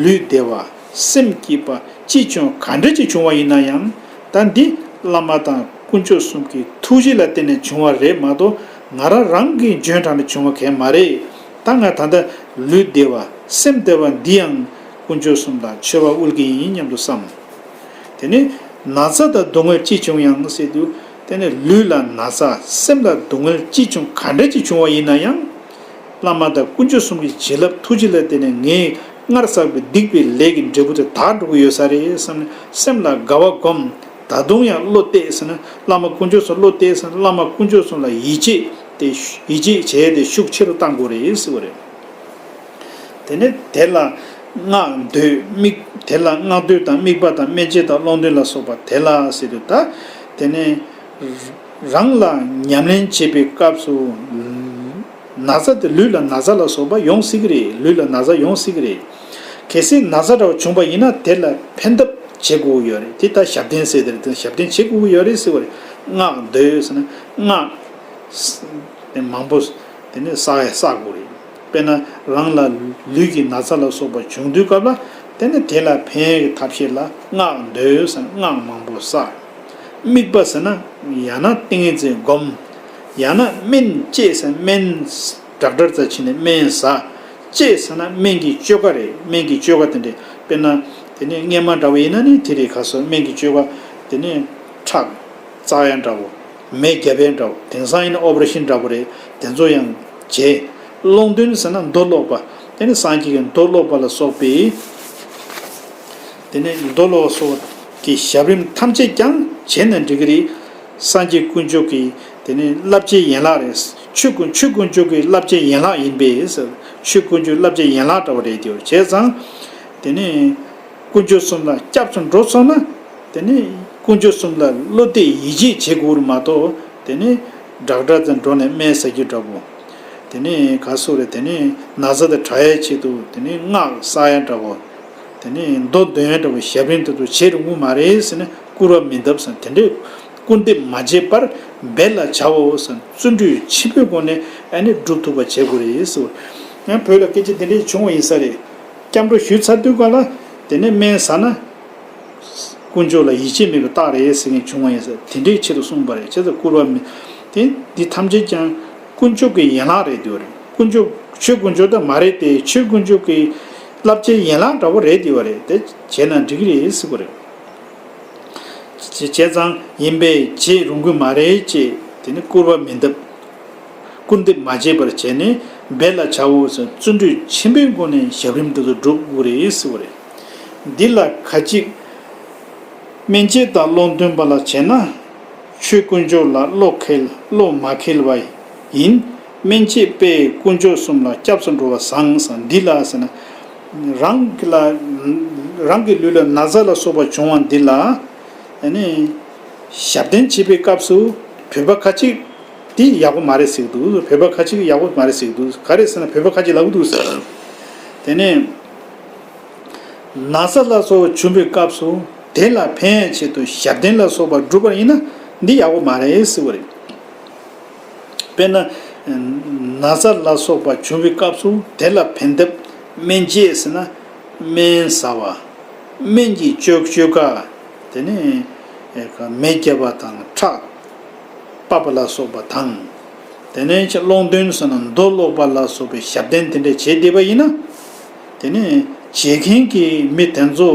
ལུས་བདེ་བ་སེམས་སྐྱིད་པ་ཅི་བྱུང་ག་འདྲ་ཅིག་བྱུང་བ་ཡིན་ན་ཡང་། ད་འདི་བླ་མ་དང་དཀོན་མཆོག་གསུམ་གྱི་ཐུགས་རྗེ་ལ་བརྟེན་ནས་བྱུང་བ་རེད་མ་གཏོགས་ང་རང་རང་གི་འཇོན་ཐང་ནས་བྱུང་བ་གང་ཡང་མ་རེད། ད་ང་ད་ལྟ་ ལུས་བདེ་བ་སེམས་བདེ་བ་འདི་ཡང་དཀོན་མཆོག་གསུམ་ལ་མཆོད་པ་དབུལ་གྱི་ཡིན་སྙམ་དུ་བསམ། དེ་ནས་ན་ཚ་དང་སྡུག་བསྔལ་ཅི་བྱུང་ཡང་ཟེར་དུས། དེ་ནས་ལུས་ལ་ན་ཚ་སེམས་ལ་སྡུག་བསྔལ་ཅི་བྱུང་ག་འདྲ་ཅིག་བྱུང་བ་ཡིན་ན་ཡང་། བླ་མ་དང་དཀོན་མཆོག་གསུམ་གྱི་བྱིན་རླབས་ཐུགས་རྗེ་ལ་བརྟེན་ནས་ངས་སྔར་བསགས་པའི་སྡིག་པའི་ལས་ཀྱི་འབྲས་བུ་དེ་དག་འགྲོ་གི་ཡོད་ས་རེད་བསམ་ནས་སེམས་ལ་དགའ་བ་སྒོམ། ད་དུང་ཡང་བློ་གཏད་ཟེར་ན་བླ་མ་དཀོན་མཆོག་གསུམ་བློ་གཏད་ཟེར་ན་བླ་མ་དཀོན་མཆོག་གསུམ་ལ་ཡིད་ཆེས་དེ་ཡིད་ཆེས་བྱས་ཏེ་ཤུགས་ཆེ་རུ་བཏང་དགོས་རེད་ཟེར་བ་རེད། དེ་ནས་དེ་ལ་སྔགས་ཟློས་དམིགས། དེ་ལ་སྔགས་ཟློས་དང་དམིགས་པ་དང་སྨན་དཔྱད་དང་སློང་སྟོན་ལ་སོགས་པ་དེ་ལ་ཟེར་དུས། ད་དེ་ནས་རང་ལ་ཉམས་ལེན་བྱེད་པའི་སྐབས་སུ་ན་ཚ་དེ་ལུས་ལ་ན་ཚ་ལ་སོགས་པ་ཡོང་སྲིད་ཀྱི་རེད། ལུས་ལ་ན་ཚ་ཡོང་སྲིད་ཀྱི་རེད། གལ་སྲིད་ན་ཚ་འདྲ་བོ་བྱུང་བ་ཡིན་ན་དེ་ལ་ཕན་ཐབས་བྱེད་དགོས་ཀྱི་ཡོད་རེད། དེ་ལྟར་ཞབས་བརྟན་ཟེར་དེ་རེད། དེ་ཞབས་བརྟན་བྱེད་དགོས་ཀྱི་ཡོད་རེད་ཟེར་བ་རེད། སྔགས་ཟློས་ཟེར་ན་སྔགས་དེ་མང་པོ་དེ་ནས་བསགས་ཡ་བསགས་དགོས་རེད། དཔེར་ན་རང་ལ་ལུས་ཀྱི་ན་ཚ་ལ་སོགས་པ་བྱུང་དུས་སྐབས་ལ་དེ་ནས་དེ་ལ་ཕན་ཡ་གི་ཐབས་ཤེས་ལ་སྔགས་ཟློས་ཟེར་ན་སྔགས་མང་པོ་བསགས། དམིགས་པ་ཟེར་ན་ཡང་ན་ཏིང་ངེ་འཛིན་སྒོམ། ཡང་ན་སྨན་དཔྱད་ཟེར་སྨན་ཌོག་ཊར་རྩ་ཕྱིན་ནས་སྨན་ཟ། དཔྱད་ཟེར་ན་སྨན་གྱི་བཅོས་ཀ་རེད། སྨན་གྱི་བཅོས་ཀ་དེ་འདྲས། དཔེར་ན་དེ་ནས་སྔས་མ་འདྲ་བོ་ཡིན་ན་ནི་དེ་རེད། ཁ་སོ་སྨན་གྱི་བཅོས་ཀ་དེ་ནས་ཁྲག་བཙག་ཡ་འདྲ་བོ། མེ་བརྒྱབ་ཡ་འདྲ་བོ། དེང་སང་ཡིན་ན་ཨོ་པ་རེ་ཤན་འདྲ་བོ་རེད། དེ་ཚོ་ཡང་བྱས། སློང་སྟོན་ཟེར་ན་མདོ་ཀློག་པ། དེ་ནི་སངས་རྒྱས་ཀྱི་མདོ་ཀློག་པ་ལ་སོགས་པའི། དེ་ནས་མདོ་ཀློག་སོགས་ཀྱི་ཞབས་རིམ་ཐམས་ཅད་ཀྱང་བྱས་ན་འགྲིག་གི་རེད། སངས་རྒྱས་དཀོན་མཆོག་གི་དེ་ནས་བསླབ་བྱའི་ཡན་ལག་རེད། ཆོས་དཀོན་ཆོས་དཀོན་མཆོག་གི་བསླབ་བྱའི་ཡན་ལག་ཡིན་པས་ཟེར། ཆོས་དཀོན་མཆོག་བསླབ་བྱའི་ཡན་ལག་འདྲ་བོ་རེད། དེ་བྱས་ཙང་དེ་ནས་དཀོན་མཆོག་གསུམ་ལ་སྐྱབས་སུ་འགྲོ་སོང་ན། དེ་ནས་དཀོན་མཆོག་གསུམ་ལ་བློ་གཏད་ཡིད་ཆེས་བྱེད་དགོས་རེད་མ་གཏོགས། དེ་ནས་ཌོག་ཊར་དང་འགྲོ་ནས་སྨན་ཟ་རྒྱུ་འདྲ་བོ། དེ་ནས་ག་སོགས་རེད། དེ་ནས་ན་ཚ་དེ་དྲག་ཡའི་ཆེད་དུ་དེ་ནས་སྔགས་བསགས་ཡ་འདྲ་བོ། དེ་ནས་མདོ་འདོན་ཡ་འདྲ་བོ་ཞབས་རིམ་དེ་ཚོ་བྱེད་རུང་གི་མ་རེད་ཟེར་ནས་སྐུར་བ་མི་འདེབས་ཟེར། དེ་འདྲའི་སྐུར་འདེབས་མ་བྱེད་པར་འབད་ལ་བྱའོ་ཟེར། བརྩོན་འགྲུས་ཆེན་པོའི་སྒོ་ནས་ཨ་ནི་སྒྲུབ་ཐུབ་པ་བྱེད་དགོས་རེད་ཟེར། ཡང་བོད་ལ་སྐད་ཆ་དེ་འདྲའི་བྱུང་བ་ཡིན་ས་རེད། སྐྱབས་འགྲོ་ཞུས་ཚར་དུས་ག་ལ་དེ་ནས་སྨན་ཟ་ན། དཀོན་མཆོག་ལ་ཡིད་ཆེས་མེད་པའི་རྟགས་རེད་ཟེར་མཁན་བྱུང་བ་ཡིན་ཟེར། དེ་འདྲའི་ཆེད་དུ་གསུངས་པ་རེད། བྱས་ཙང་སྐུར་བ་མི། དེ་འདི་ཐམས་ཅད་ཀྱང་དཀོན་མཆོག་གི་ཡན་ལག་རེད་འདུག་རེད། དཀོན་མཆོག་ཆོས་དཀོན་མཆོག་ད་མ་རེད་དེ། ཆོས་དཀོན་མཆོག་གི་བསླབ་བྱའི་ཡན་ལག་འདྲ་བོ་རེད་འདུག་རེད། དེ་བྱས་ན་འགྲིག་གི་རེད་ཟེར་བ་རེད། བྱས་བྱས་ཙང་ཡིན་པས་བྱེད་རུང་གི་མ་རེད་ཅེས། དེ་ནི་སྐུར་བ་མི་འདེབས། སྐུར་འདེབས་མ་བྱས་པར་བྱས་ནས་འབད་ལ་བྱའོ་ཟེར། བརྩོན་འགྲུས་ཆེན་པོའི་སྒོ་ནས་ཞབས་རིམ་དེ་ཚོ་སྒྲུབ་དགོས་རེད་ཟེར་བ་རེད། འདི་ལ་ཁ་ཅིག་སྨན་དཔྱད་དང་སློང་སྟོན་པ་ལ་བྱས་ན། ཆོས་དཀོན་མཆོག་ལ་བློ་འཁེལ་བློ་མ་འཁེལ་བ་ཡིན། སྨན་དཔྱད་པས་དཀོན་མཆོག་གསུམ་ལ་སྐྱབས་སུ་འགྲོ་བ་བཟང་ཟེར། འདི་ལ་ཟེར་ན། རང་གི་ལ་རང་གི་ལུས་ལ་ན་ཚ་ལ་སོགས་པ་བྱུང་བ་འདི་ལ། ཨ་ནི་ཞབས་བརྟན་བྱེད་པའི་སྐབས་སུ་བོད་པ་ཁ་ཅིག་འདི་ཡག་པོ་མ་རེད་ཟེར་གི་འདུག་བོད་པ་ཁ་ཅིག་ཡག་པོ་མ་རེད་ཟེར་གི་འདུག་ག་རེ་ཟེར་ན་བོད་པ་ཁ་ཅིག་ལབ་གི་འདུག་ཟེར། དེ་ནས་ན་ཚ་ལ་སོགས་བྱུང་བའི་སྐབས་སུ་དེ་ལ་ཕན་ཡས་ཆེད་དུ་ཞབས་བརྟན་ལ་སོགས་པ་བསྒྲུབ་པ་ཡིན་ན་འདི་ཡག་པོ་མ་རེད་ཟེར་བ་རེད། དཔེར་ན། ན་ཚ་ལ་སོགས་པ་བྱུང་བའི་སྐབས་སུ་དེ་ལ་ཕན་ཐབས་སྨན་དཔྱད་ཟེར་ན། སྨན་ཟ་བ། སྨན་གྱི་བཅོས་བཅོས་ཀ། དེ་ནས་མེ་བརྒྱབ་པ་དང་ཁྲག་པགས་པ་ལ་སོགས་པ་དང་། དེ་ནས་སློང་སྟོན་ཟེར་ན་མདོ་ཀློག་པ་ལ་སོགས་པའི་ཞབས་བརྟན་དེ་འདྲ་བྱས་བསྡད་པ་ཡིན་ན། དེ་ནས་བྱེད་མཁན་གྱི་མི་དེ་ཚོ་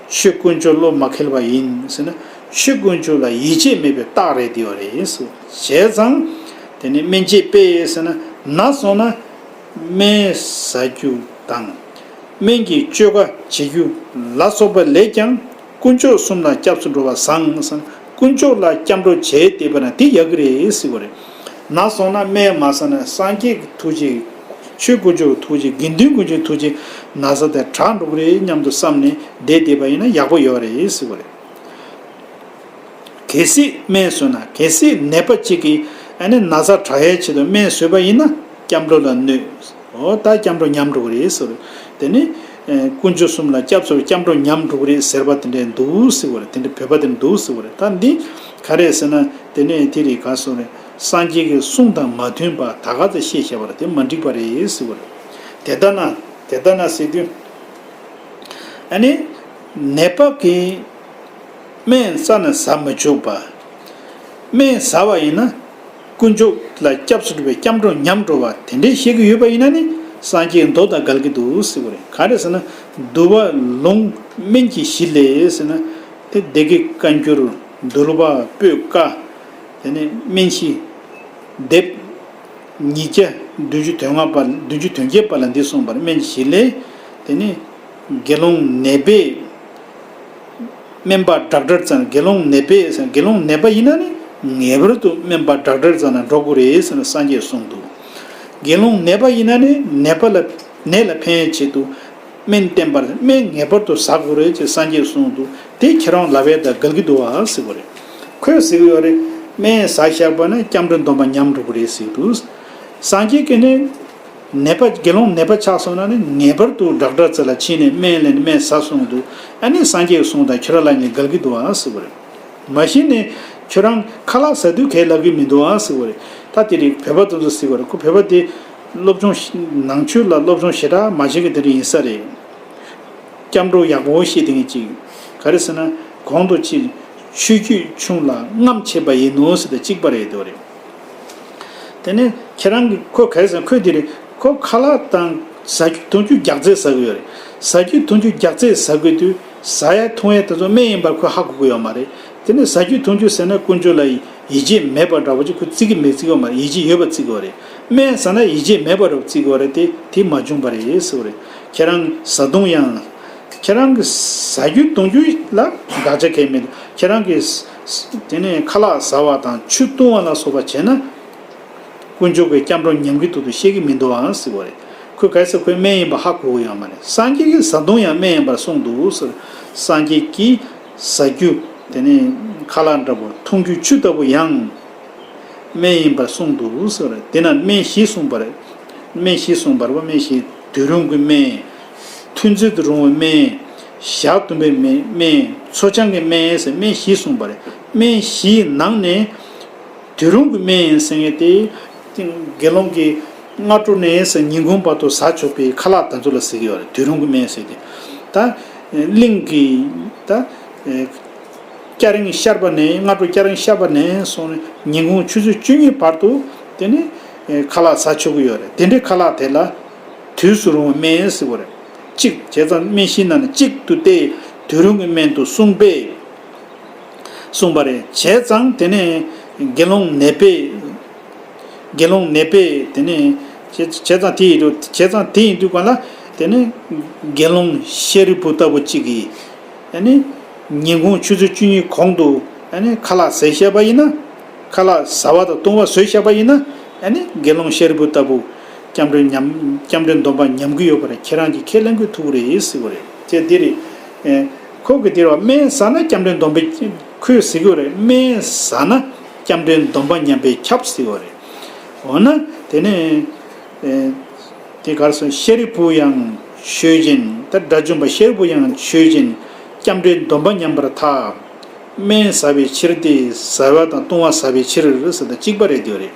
ཆོས་དཀོན་མཆོག་བློ་མ་འཁེལ་བ་ཡིན་ཟེར་ན། ཆོས་དཀོན་མཆོག་ལ་ཡིད་ཆེས་མེད་པའི་རྟགས་རེད་བསྡད་པ་རེད་ཟེར། བྱས་ཙང་དེ་ནས་སྨན་དཔྱད་པས་ཟེར་ན། ན་སོང་ན་སྨན་ཟ་རྒྱུ་དང་། སྨན་གྱི་བཅོས་ཀ་བྱེད་རྒྱུ་ལ་སོགས་པ་ལས་ཀྱང་། དཀོན་མཆོག་གསུམ་ལ་སྐྱབས་སུ་འགྲོ་བ་བཟང་ཟེར། དཀོན་མཆོག་ལ་སྐྱབས་འགྲོ་བྱས་བསྡད་པ་ན་དེ་ཡག་གི་རེད་ཟེར་བ་རེད། ན་སོང་ན་སྨན་མ་ཟ་ན་སངས་རྒྱས་ཀྱི་ཐུགས་རྗེ། ཆོས་དཀོན་མཆོག་གི་ཐུགས་རྗེ། དགེ་འདུན་དཀོན་མཆོག་གི་ཐུགས་རྗེ། ན་ཚ་དེ་དྲག་འགྲོ་གི་རེད་སྙམ་དུ་བསམ་ནས་བསྡད་བསྡད་པ་ཡིན་ན་ཡག་པོ་ཡོད་རེད་ཟེར་བ་རེད། གལ་སྲིད་སྨན་ཟོས་ན། གལ་སྲིད་ནད་པ་གཅིག་གིས་ཨ་ནི་ན་ཚ་དྲག་ཡའི་ཆེད་དུ་སྨན་ཟོས་པ་ཡིན་ན་སྐྱབས་འགྲོ་ལ་གནོད། འོ་ད་སྐྱབས་འགྲོ་ཉམས་འགྲོ་གི་རེད་ཟེར། དེ་ནི་ཨེ་དཀོན་མཆོག་གསུམ་ལ་སྐྱབས་སུ་སྐྱབས་འགྲོ་ཉམས་འགྲོ་གི་རེད་ཟེར་བ་དེ་འདྲ་འདུག་ཟེར་བ་རེད། དེ་འདྲ་བོད་པ་དེ་འདྲ་འདུག་ཟེར་བ་རེད། ད་འདི་ག་རེད་ཟེར་ན། དེ་ནས་དེ་རིགས་ག་སོང་རེད། སངས་རྒྱས་ཀྱི་གསུང་དང་མ་མཐུན་པ་ད་ག་ཚོད་བཤད་བཞག་པ་རེད། དེ་མ་འགྲིག་པ་རེད་ཟེར་བ་རེད། དེ་ལྟ་ན་དེ་ལྟ་ན་ཟེར་དུས། ཨ་ནི་ནད་པ་གིས་སྨན་རྩ་ནས་ཟ་མི་ཆོག་པ། སྨན་ཟ་བ་ཡིན་ན་དཀོན་མཆོག་ལ་སྐྱབས་སུ་འགྲོ་བའི་སྐྱབས་འགྲོ་ཉམས་འགྲོ་བ་དེ་འདྲའི་བཤད་ཀྱི་ཡོད་པ་ཡིན་ན་ནི། སངས་རྒྱས་མདོ་དང་འགལ་གྱི་འདུག་ཟེར་བ་རེད། ག་རེ་ཟེར་ན། དུ་བ་ལོང་སྨན་གྱི་གཞི་ལས་ཟེར་ན། དེ་སྡེ་དགེ་བཀའ་འགྱུར་འདུལ་བ་པོད་ཀ་དེ་ནས་སྨན་གཞི་ལྡེབ་ཉིས་བརྒྱ་བདུན་ཅུ་དོན་ལྔ་པ་བདུན་ཅུ་དོན་བརྒྱད་པ་ལ་འདི་གསུངས་པར། སྨན་གཞི་ལས་དེ་ནས་དགེ་སློང་ནད་པས་སྨན་པ་ཌོག་ཊར་རྩ་ན། དགེ་སློང་ནད་པས་ཟེར། དགེ་སློང་ནད་པ་ཡིན་ན་ནི་ངེས་པར་དུ་སྨན་པ་ཌོག་ཊར་རྩ་ན་འགྲོ་དགོས་རེད་ཟེར་ནས་སངས་རྒྱས་གསུངས་འདུག། དགེ་སློང་ནད་པ་ཡིན་ན་ནི་ནད་པ་ལ་ནད་ལ་ཕན་ཆེད་དུ་སྨན་བསྟེན་པར། སྨན་ངེས་པར་དུ་ཟ་དགོས་རེད་ཅེས་སངས་རྒྱས་གསུངས་འདུག། དེ་ཁྱེད་རང་ལབ་པ་དང་འགལ་གྱི་འདུག་ཨ་ཟེར་བ་རེད། ཁོས་ཟེར་གྱི་ཡོད་རེད། སྨན་ཟ་བཞག་པ་ན་སྐྱབས་འགྲོའི་སྡོམ་པ་ཉམས་འགྲོ་གི་རེད་ཟེར་གྱི་འདུག། སངས་རྒྱས་ཀྱིས་ནི་ནད་པ། དགེ་སློང་ནད་པ་ཆགས་སོང་ན་ནི་ངེས་པར་དུ་ཌོག་ཊར་རྩ་ལ་ཕྱིན་ནས་སྨན་ལེན་ནས་སྨན་ཟ་གསུངས་འདུག། ཨ་ནི་སངས་རྒྱས་གསུངས་དང་ཁྱོད་རང་ལ་ནི་འགལ་གྱི་འདུག་ཨ་ཟེར་བ་རེད། མ་གཞི་ནས་ཁྱོད་རང་ཁ་ལག་ཟ་དུས་གས་ལབ་ཀྱི་མི་འདུག་ཨ་ཟེར་བ་རེད། ད་དེ་རིང་བོད་པ་དེ་ཚོ་ཟེར་བ་རེད། ཁོ་བོད་པ་དེ་སློབ་སྦྱོང་ཤ- ནང་ཆོས་ལ་སློབ་སྦྱོང་ཞེ་དྲག་མ་བྱེད་མཁན་དེ་འདྲ་ཡིན་ས་རེད། སྐྱབས་འགྲོ་ཡག་པོ་ཤེས་བསྡད་མཁན་ཅིག། ག་རེ་ཟེར་ན། གོང་དུ་ཅིག་ཆོས་བརྒྱུད་ཆུང་ལ་རྔམ་ཆེ་བ་ཡིན་ནོ་ཟེར་ཏེ་གཅིག་པ་རེད་འདུག་རེད། དེ་ནས་ཁྱེད་རང་གིས་ཁོ་ག་རེ་ཟེར། ཁོས་དེ་རེད། ཁོ་ཁ་ལག་དང་ཟ་རྒྱུ་འཐུང་རྒྱུ་རྒྱགས་ཚད་ཟ་གི་ཡོད་རེད། ཟ་རྒྱུ་འཐུང་རྒྱུ་རྒྱགས་ཚད་ཟ་དགོས་དུས་ཟ་ཡ་འཐུང་ཡ་དེ་ཚོ་སྨན་ཡིན་པར་ཁོས་ཧ་གོ་གི་ཡོད་མ་རེད། དེ་ནས་ཟ་རྒྱུ་འཐུང་རྒྱུ་ཟེར་ན་དཀོན་མཆོག་ལ་ཡིད་ཆེས་མེད་པ་འདྲ་བོ་ཅིག་ཁོས་བརྩི་གི་མེད། བརྩི་གི་ཡོད་མ་རེད། ཡིད་ཆེས་ཡོད་པ་བརྩི་གི་ཡོད་རེད། སྨན་ཟ་ན་ཡིད་ཆེས་མེད་པ་འདྲ་བོ་བརྩི་གི་ཡོད་རེད། དེ་དེ་མ་བྱུང་བ་རེད་ཟེར་བ་རེད། ཁྱེད་རང་བཟའ་བཏུང་ཡང་། ཁྱེད་རང་གི་ཟ་རྒྱུ་འཐུང་རྒྱུ་ལ་དགག་བྱ་གང་ཡང་མེད། ཁྱེད་རང་གི་དེ་ནས་ཁ་ལག་ཟ་བ་དང་ཆུ་བཏུང་བ་ལ་སོགས་པ་བྱས་ན། དཀོན་མཆོག་གི་སྐྱབས་འགྲོ་ཉམས་ཀྱི་འདུག་ཏུ་བཤད་ཀྱི་མི་འདུག་ཨང་ཟེར་བ་རེད། ཁོས་ག་རེ་ཟེར། ཁོས་སྨན་ཡིན་པ་ཧ་གོ་གི་ཡོད་མ་རེད། སངས་རྒྱས་ཀྱིས་བཟའ་བཏུང་ཡང་སྨན་ཡིན་པར་གསུངས་འདུག་ཟེར། སངས་རྒྱས་ཀྱིས་ཟ་རྒྱུ་དེ་ནི་ཁ་ལག་འདྲ་པོ། འཐུང་རྒྱུ་ཆུ་ལྟ་བུ་ཡང་སྨན་ཡིན་པར་གསུངས་འདུག་ཟེར་བ་རེད། དེ་ན་སྨན་བཞི་གསུངས་པ་རེད། སྨན་བཞི་གསུངས་པ་རེད་པ། སྨན་བཞི། དུས་རུང་གི་སྨན། ཐུན་རྫས་དུ་རུང་བའི་སྨན། ཞག་བདུན་པའི་སྨན། སྨན། མཚོ་བྱང་གི་སྨན་ཟེར་སྨན་བཞི་གསུངས་པ་རེད། སྨན་བཞིའི་ནང་ནས། དུས་རུང་གི་སྨན་ཟེར་མཁན་དེ། དགེ་སློང་གིས་སྔ་དྲོ་ནས་ཉིན་གུང་བར་དུ་ཟ་ཆོག་པའི་ཁ་ལག་དེ་ཚོ་ལ་ཟེར་གྱི་ཡོད་རེད། དུས་རུང་གི་སྨན་ཟེར་དེ། ད་གླིང་གི་ད་སྐྱ་རེངས་ཤར་བ་ནས། སྔ་དྲོ་སྐྱ་རེངས་ཤར་བ་ནས་བཟུང་ནས་ཉིན་གུང་ཆུ་ཚོད་བཅུ་གཉིས་བར་དུ་དེ་ནི་ཁ་ལག་ཟ་ཆོག་གི་ཡོད་རེད། དེ་འདྲའི་ཁ་ལག་དེ་ལ་དུས་སུ་རུང་བའི་སྨན་ཟེར་བ་རེད། གཅིག་བྱས་ཙང་སྨན་བཞིའི་ནང་ནས་གཅིག་ཏུ་སྟེ་དུས་རུང་གི་སྨན་དུ་གསུངས་པས། གསུངས་པ་རེད། བྱས་ཙང་དེ་ནས་དགེ་སློང་ནད་པས། དགེ་སློང་ནད་པས་དེ་ནས་བྱས་བྱས་ཙང་དེ་ཡིན་དུས། བྱས་ཙང་དེ་ཡིན་དུས་གང་ལ་དེ་ནས་དགེ་སློང་ཤཱ་རིའི་བུ་ལྟ་བུ་གཅིག་གིས། ཨ་ནི་ཉིན་གུང་ཆུ་ཚོད་བཅུ་གཉིས་གོང་དུ་ཨ་ནི་ཁ་ལག་ཟས་བཞག་པ་ཡིན་ན། ཁ་ལག་ཟ་བ་དང་བཏུང་བ་ཟོས་བཞག་པ་ཡིན་ན། ཨ་ནི་དགེ་སློང་ཤཱ་རིའི་བུ་ལྟ་བུ་སྐྱབས་འགྲོའི་ཉམས། སྐྱབས་འགྲོའི་སྡོམ་པ་ཉམས་ཀྱི་ཡོད་པ་རེད། ཁྱེད་རང་གིས་ཁས་ལེན་དགོས་ཐུག་གི་རེད་ཟེར་བ་རེད། ཅེས་འདི་རེད། ཨེ། ཁོ་གིས་འདིར་བ་སྨན་ཟ་ན་སྐྱབས་འགྲོའི་སྡོམ་པ། ཁོས་ཟེར་གྱི་ཡོད་རེད། སྨན་ཟ་ན་སྐྱབས་འགྲོའི་སྡོམ་པ་ཉམས་པས་ཁྱབ་ཟེར་བ་རེད། འོ་ན་དེ་ནས་ཨེ། དེ་གར་སོང་ཤཱ་རིའི་བུ་ཡང་ཆོས་ཅན། ད་དགྲ་བཅོམ་པ་ཤཱ་རིའི་བུ་ཡང་ཆོས་ཅན། སྐྱབས་འགྲོའི་སྡོམ་པ་ཉམས་པར་ཐལ། སྨན་ཟ་བའི་ཕྱིར་ཏེ། ཟ་བ་དང་བཏུང་བ་ཟ་བའི་ཕྱིར་ཟེར་དང་གཅིག་པ་རེད་དེ་རེད།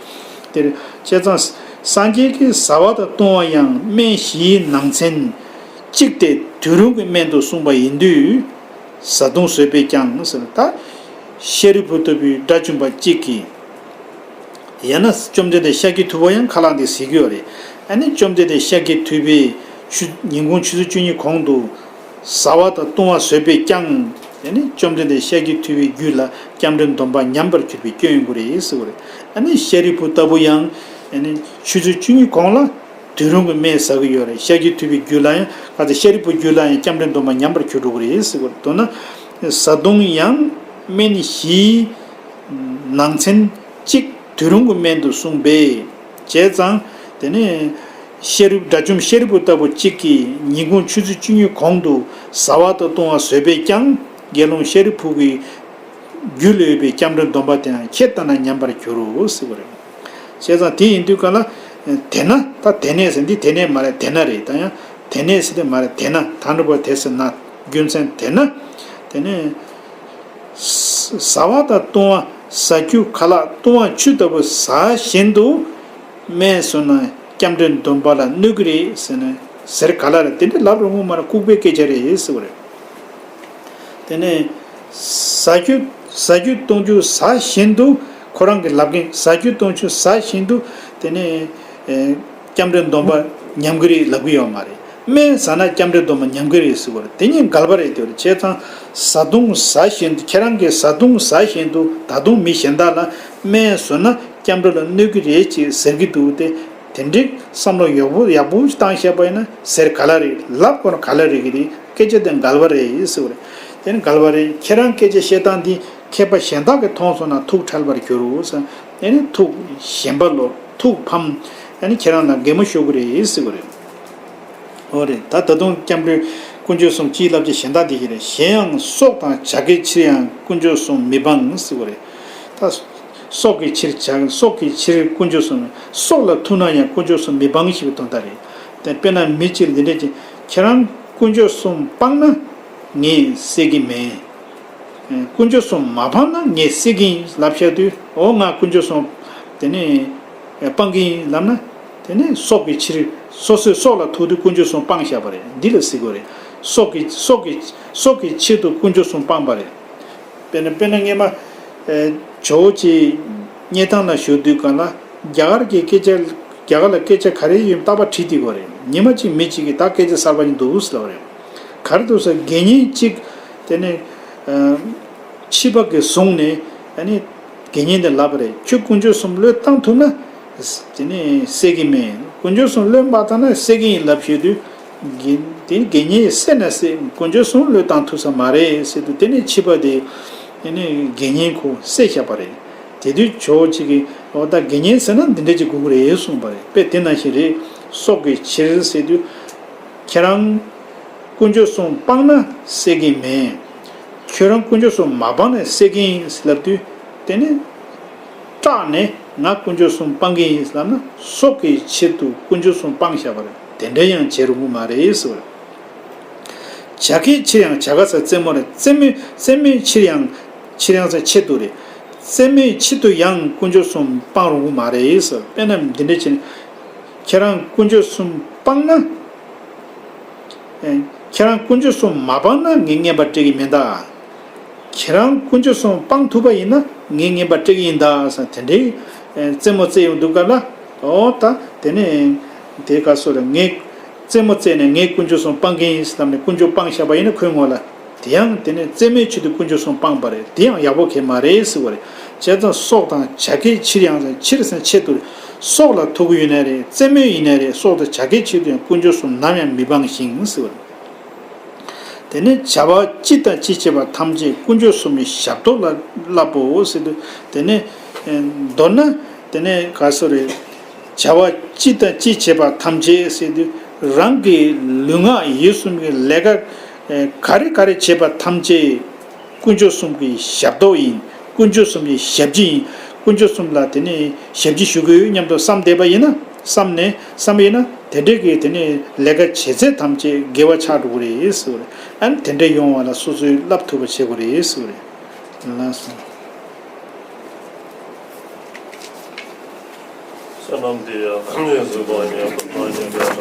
དེར་བྱས་ཙང་སངས་རྒྱས་ཀྱིས་ཟ་བ་དང་བཏུང་བ་ཡང་སྨན་བཞིའི་ནང་ཚན་གཅིག་སྟེ་དུས་རུང་གི་སྨན་དུ་གསུངས་པ་ཡིན་དུས། བཟའ་བཏུང་ཟོས་པས་ཀྱང་ཟེར། ད་ཤཱ་རིའི་བུ་ལྟ་བུའི་དགྲ་བཅོམ་པ་གཅིག་གིས། ཡང་ན་བཅོམ་ལྡན་འདས་ཤཱཀྱ་ཐུབ་པ་ཡང་ཁ་ལག་འདི་ཟེར་གྱི་ཡོད་རེད། ཨ་ནི་བཅོམ་ལྡན་འདས་ཤཱཀྱ་ཐུབ་པས་ཆུ། ཉིན་གུང་ཆུ་ཚོད་བཅུ་གཉིས་གོང་དུ་ཟ་བ་དང་བཏུང་བ་ཟོས་པས་ཀྱང་། ཨ་ནི་བཅོམ་ལྡན་འདས་ཤཱཀྱ་ཐུབ་པའི་རྒྱུད་ལ་སྐྱབས་འགྲོའི་སྡོམ་པ་ཉམས་པར་གྱུར་པའི་སྐྱོན་ཡོང་གི་རེད་ཟེར་བ་རེད། ཨ་ནི་ཤཱ་རིའི་བུ་ལྟ་བུ་ཡང་། ཨ་ནི་ཆུ་ཚོད་བཅུ་གཉིས་གོང་ལ་དུས་རུང་གི་སྨན་ཟ་གི་ཡོད་རེད། ཤཱཀྱ་ཐུབ་པའི་རྒྱུད་ལ་ཡང་། ག་ཚོད་ཤཱ་རིའི་བུའི་རྒྱུད་ལ་ཡང་སྐྱབས་འགྲོའི་སྡོམ་པ་ཉམས་པར་གྱུར་འགྲོ་གི་རེད་ཟེར་བ་རེད། མདོར་ན་བཟའ་བཏུང་ཡང་སྨན་བཞིའི་ནང་ཚན་གཅིག་དུས་རུང་གི་སྨན་དུ་གསུངས་པས། བྱས་ཙང་དེ་ནས་ཤཱ་རིའི། དགྲ་བཅོམ་ཤཱ་རིའི་བུ་ལྟ་བུ་གཅིག་གིས་ཉིན་གུང་ཆུ་ཚོད་བཅུ་གཉིས་གོང་དུ་ཟ་བ་དང་བཏུང་བ་ཟོས་པས་ཀྱང་དགེ་སློང་ཤཱ་རིའི་བུ་གི་རྒྱུད་ལ་ཡོད་པའི་སྐྱབས་འགྲོའི་སྡོམ་པ་དེའང་ཁྱེད་ལྟར་ན་ཉམས་པར་འགྱུར་རོ་ཟེར་བ་རེད། བྱས་ཙང་དེ་ཡིན་དུས་ག་ལ། དེས་ན། ད་དེ་ནས་ཟེར། འདི་དེ་ནས་མ་རེད། དེས་ན་རེད། ད་ཡང་དེ་ནས་ཟེར་དེ་མ་རེད། དེས་ན། ད་འགྲོ་བ་དེ་ཟེར་ན་རྒྱུ་མཚན་དེས་ན། དེ་ནས་ཟ་བ་དང་བཏུང་བ། ཟ་རྒྱུ་ཁ་ལག་བཏུང་བ་ཆུ་ལྟ་བུ་ཟ་བཞིན་དུ་སྨན་ཟོས་ན་སྐྱབས་འགྲོའི་སྡོམ་པ་ལ་གནོད་ཀྱི་རེད་ཟེར་ནས་ཟེར་ག་ལ་རེད། དེ་འདྲ་ལབ་རུང་མ་རེད། ལྐུགས་པའི་སྐད་ཆ་རེད་ཟེར་བ་རེད། དེ་ནས་ཟ་རྒྱུ། ཟ་རྒྱུ་བཏུང་རྒྱུ་ཟ་བཞིན་དུ། ཁོ་རང་གིས་ལབ་མཁན། ཟ་རྒྱུ་བཏུང་རྒྱུ་ཟ་བཞིན་དུ། དེ་ནས་ཨེ། སྐྱབས་འགྲོའི་སྡོམ་པ་ ཉམས་ཀྱི་རེད་ལབ་ཀྱི་ཡོད་མ་རེད། སྨན་ཟ་ན་སྐྱབས་འགྲོའི་སྡོམ་པ་ཉམས་ཀྱི་རེད་ཟེར་བ་རེད། དེ་གཉིས་འགལ་བ་རེད་དེ་བ་རེད། བྱས་ཙང་བཟའ་བཏུང་ཟ་བཞིན་དུ་ཁྱེད་རང་གིས་བཟའ་བཏུང་ཟ་བཞིན་དུ་ད་དུང་མི་གཞན་དག་ལ་སྨན་ཟོས་ན་སྐྱབས་འགྲོ་ལ་གནོད་ཀྱི་རེད་ཅེས་ཟེར་གྱི་འདུག་སྟེ། དེ་འདྲའི་བསམ་བློ་ཡག་པོ་ཡག་པོ་བཏང་བཞག་པ་ཡིན་ན་ཟེར་ག་ལ་རེད། ལབ་དགོས་ན་ག་ལ་རེད་ཀྱི་རེད། སྐད་ཆ་དེ་འགལ་བ་རེད་ཟེར་བ་རེད། དེ་ནི་འགལ་བ་རེད། ཁྱེད་རང་སྐད་ཆ་བཤད་སྟངས་འདི་མཁས་པ་གཞན་དག་གིས་མཐོང་སོང་ན་ཐུགས་ཁྲལ་བར་འགྱུར་རོ་ཟེར། དེ་ནི་ཐུགས་ཞན་པ་ལོ། ཐུགས་ཕམ། ཨ་ནི་ཁྱེད་རང་ལ་གད་མོ་ཤོར་གི་རེད་ཟེར་གི་རེད། འོ་རེད། ད་ད་དུང་སྐྱབས་འགྲོའི་དཀོན་མཆོག་གསུམ་སྤྱིའི་བསླབ་བྱ་གཞན་དག་འདི་ཞིག་རེད། གཞན་ཡང་སྲོག་དང་བྱ་དགའི་ཕྱིར་ཡང་དཀོན་མཆོག་གསུམ་མི་སྤང་ཟེར་གི་རེད། ད་སྲོག་གི་ཕྱིར་བྱ་སྲོག་གི་ཕྱིར་དཀོན་མཆོག་གསུམ། སྲོག་ལ་ཐུག་ན་ཡང་དཀོན་མཆོག་གསུམ་མི་སྤང་ཞེས་པའི་དོན་དག་རེད། དེ་དཔེར་ན་མི་གཅིག་འདི་འདྲས་ཀྱི་ཁྱེད་རང་དཀོན་མཆོག་གསུམ་སྤངས་ན་ངས་བསད་ཀྱི་མེད། དཀོན་མཆོག་གསུམ་མ་སྤངས་ན་ངས་བསད་ཀྱི་ཡིན་ལབ་བཤད་དུས། འོ་ང་དཀོན་མཆོག་གསུམ་དེ་ནས་སྤང་གི་ཡིན་ལབ་ན། དེ་ནས་སྲོག་གི་ཕྱིར་སོ་སོའི་སྲོག་ལ་ཐུག་དུས་དཀོན་མཆོག་གསུམ་སྤངས་བཞག་པ་རེད། འདི་ལ་ཟེར་དགོས་རེད། སྲོག་གི་སྲོག་གི་སྲོག་གི་ཆེད་དུ་དཀོན་མཆོག་གསུམ་སྤངས་པ་རེད། དཔེར་ན་དཔེར་ན་སྔས་མ་ཇོ་བོ་རྗེ་སྙེ་ཐང་ལ་བཞུགས་དུས་སྒང་ལ་རྒྱ་གར་གྱི་སྐད་ཆ་རྒྱ་གར་ལ་སྐད་ཆ་ག་རེ་ཡིན་རྟག་པར་དྲིས་བསྡད་ཀྱི་ཡོད་རེད། ཉི་མ་གཅིག་མི་གཅིག་གིས་ད་སྐད་ཆ་གསར་པ་ཞིག་འདུག་ཟེར་ལབ་པ་རེད། ག་རེ་འདུག་ཟེར། དགེ་བསྙེན་གཅིག་དེ་ནས་ཨ་ཕྱི་པ་གིས་བཟུང་ནས་ཨ་ནི་དགེ་བསྙེན་དེ་ལབ་པ་རེད། ཁྱོད་དཀོན་མཆོག་གསུམ་བློས་བཏང་ཐུབ་ན་དེ་ནས་བསད་ཀྱི་མེད། དཀོན་མཆོག་གསུམ་བློས་མ་བཏང་ན་བསད་ཀྱི་ཡིན་ལབ་བཤད་དུས། དགེ་དེ་དགེ་བསྙེན་བསད་ན་བསད། དཀོན་མཆོག་གསུམ་བློས་བཏང་ཐུབ་ས་མ་རེད་ཟེར་དུས། དེ་ནས་ཕྱི་པ་དེ་དེ་ནས་དགེ་བསྙེན་ཁོ་བསད་བཞག་པ་རེད། དེ་དུས་ཇོ་བོ་རྗེ་གིས་འོ་ད་དགེ་བསྙེན་ཟེར་ན་འདི་འདྲ་ཅིག་དགོས་ཀྱི་རེད་གསུངས་པ་རེད། དཔེ་དེ་ནང་བཞིན་རེད། སྲོག་གི་ཕྱིར་ཟེར་དུས། ཁྱེད་རང་དཀོན་མཆོག་གསུམ་སྤངས་ན་བསད་ཀྱི་མེད། ཁྱོད་རང་དཀོན་མཆོག་གསུམ་མ་སྤངས་ན་བསད་ཀྱི་ཡིན་ལབ་དུས། དེ་ནི་སྐྲག་ནས་ང་དཀོན་མཆོག་གསུམ་སྤང་གི་ཡིན་ལབ་ན། སྲོག་གི་ཆེད་དུ་དཀོན་མཆོག་གསུམ་སྤངས་བཞག་པ་རེད། དེ་འདྲ་ཡང་བྱེད་རུང་གི་མ་རེད་ཟེར་བ་རེད། བྱ་དགའི་ཕྱིར་ཡང་། བྱ་དགའ་ཟེར་རྩེད་མོ་རེད། རྩེད་མོའི་རྩེད་མོའི་ཕྱིར་ཡང་། ཕྱིར་ཡང་ཟེར་ཆེད་དུ་རེད། རྩེད་མོའི་ཆེད་དུ་ཡང་དཀོན་མཆོག་གསུམ་སྤང་རུང་གི་མ་རེད་ཟེར། དཔེར་ན་འདི་འདྲ་བྱས་ན། ཁྱེད་རང་དཀོན་མཆོག་གསུམ་སྤངས་ན། ཨེ། ཁྱེད་རང་དཀོན་མཆོག་གསུམ་མ་སྤངས་ན་ངས་རྔན་པ་སྤྲད་ཀྱི་མིན་ད། ཁྱེད་རང་དཀོན་མཆོག་གསུམ་སྤང་ཐུབ་པ་ཡིན་ན་ངས་རྔན་པ་སྤྲད་ཀྱི་ཡིན་ད་ཟེར། དེ་འདྲའི་ཨེ་རྩེད་མོ་རྩེ་ཡོང་དུས་སྐབས་ལ། འོ་ད་དེ་ནས་དེ་ག་སོ་རེད། ངས་རྩེད་མོ་རྩེས་ནས་ངས་དཀོན་མཆོག་གསུམ་སྤང་གི་ཡིན་ཟེར་ལབ་ནས་དཀོན་མཆོག་སྤངས་བཞག་པ་ཡིན་ན་ཁོའི་ངོ་ལ། དེ་ཡང་དེ་ནས་རྩེད་མོའི་ཆེད་དུ་དཀོན་མཆོག་གསུམ་སྤངས་པ་རེད། དེ་ཡང་ཡག་པོ་གང་ཡང་མ་རེད་ཟེར་བ་རེད། བྱས་ཙང་སྲོག་དང་བྱ་དགའི་ཕྱིར་ཡང་ཟེར། ཕྱིར་ཟེར་ཆེད་དུ་རེད། སྲོག་ལ་ཐུག་གི་ཡོད་ནའི་རེད། རྩེད་མོ་ཡིན་ནའི་རེད། སྲོག་དང་བྱ་དགའི་ཆེད་དུ་ཡང་དཀོན་མཆོག་གསུམ་ནམ་ཡང་མི་སྤང་ཞིང་ཟེར་བ་རེད། དེ་ནས་བྱ་བ་ཅི་དང་ཅི་བྱེད་པ་ཐམས་ཅད་དཀོན་མཆོག་གསུམ་གྱི་ཞབས་ཏོག་ལ་བསླབ་པོ་ཟེར་དུས། དེ་ནས་མདོར་ན་དེ་ནས་ག་སོ་རེད། བྱ་བ་ཅི་དང་ཅི་བྱེད་པ་ཐམས་ཅད་ཟེར་དུས། རང་གི་ལུས་ངག་ཡིད་གསུམ་གྱི་ལས་ཀ་ག་རེ་ག་རེ་བྱེད་པ་ཐམས་ཅད་དཀོན་མཆོག་གསུམ་གྱི་ཞབས་ཏོག་ཡིན། དཀོན་མཆོག་གསུམ་གྱི་ཞབས་ཕྱི་ཡིན། དཀོན་མཆོག་གསུམ་ལ་དེ་ནས་ཞབས་ཕྱི་ཞུ་དགོས་སྙམ་དུ་བསམ་བསྡད་པ་ཡིན་ན། བསམ་ནས་བསམ་པ་ཡིན་ན་དེ་འདྲའི་གི་དེ་ནས་ལས་ཀ་བྱེད་ཚད་ཐམས་ཅད་དགེ་བ་ཆགས་འགྲོ་གི་རེད་ཟེར་བ་རེད། ཨ་ནི་དེ་འདྲ་ཡོང་བ་ལ་སོ་སོས་བསླབ་ཐུབ་པ་བྱེད་དགོས་རེད་ཟེར་བ་རེད། ལགས་སོ། བསོད་ནམས་འདི་ཡང་ནི་གཟུགས་དང་མཉམ་པ་དང་མཉམ་པའི་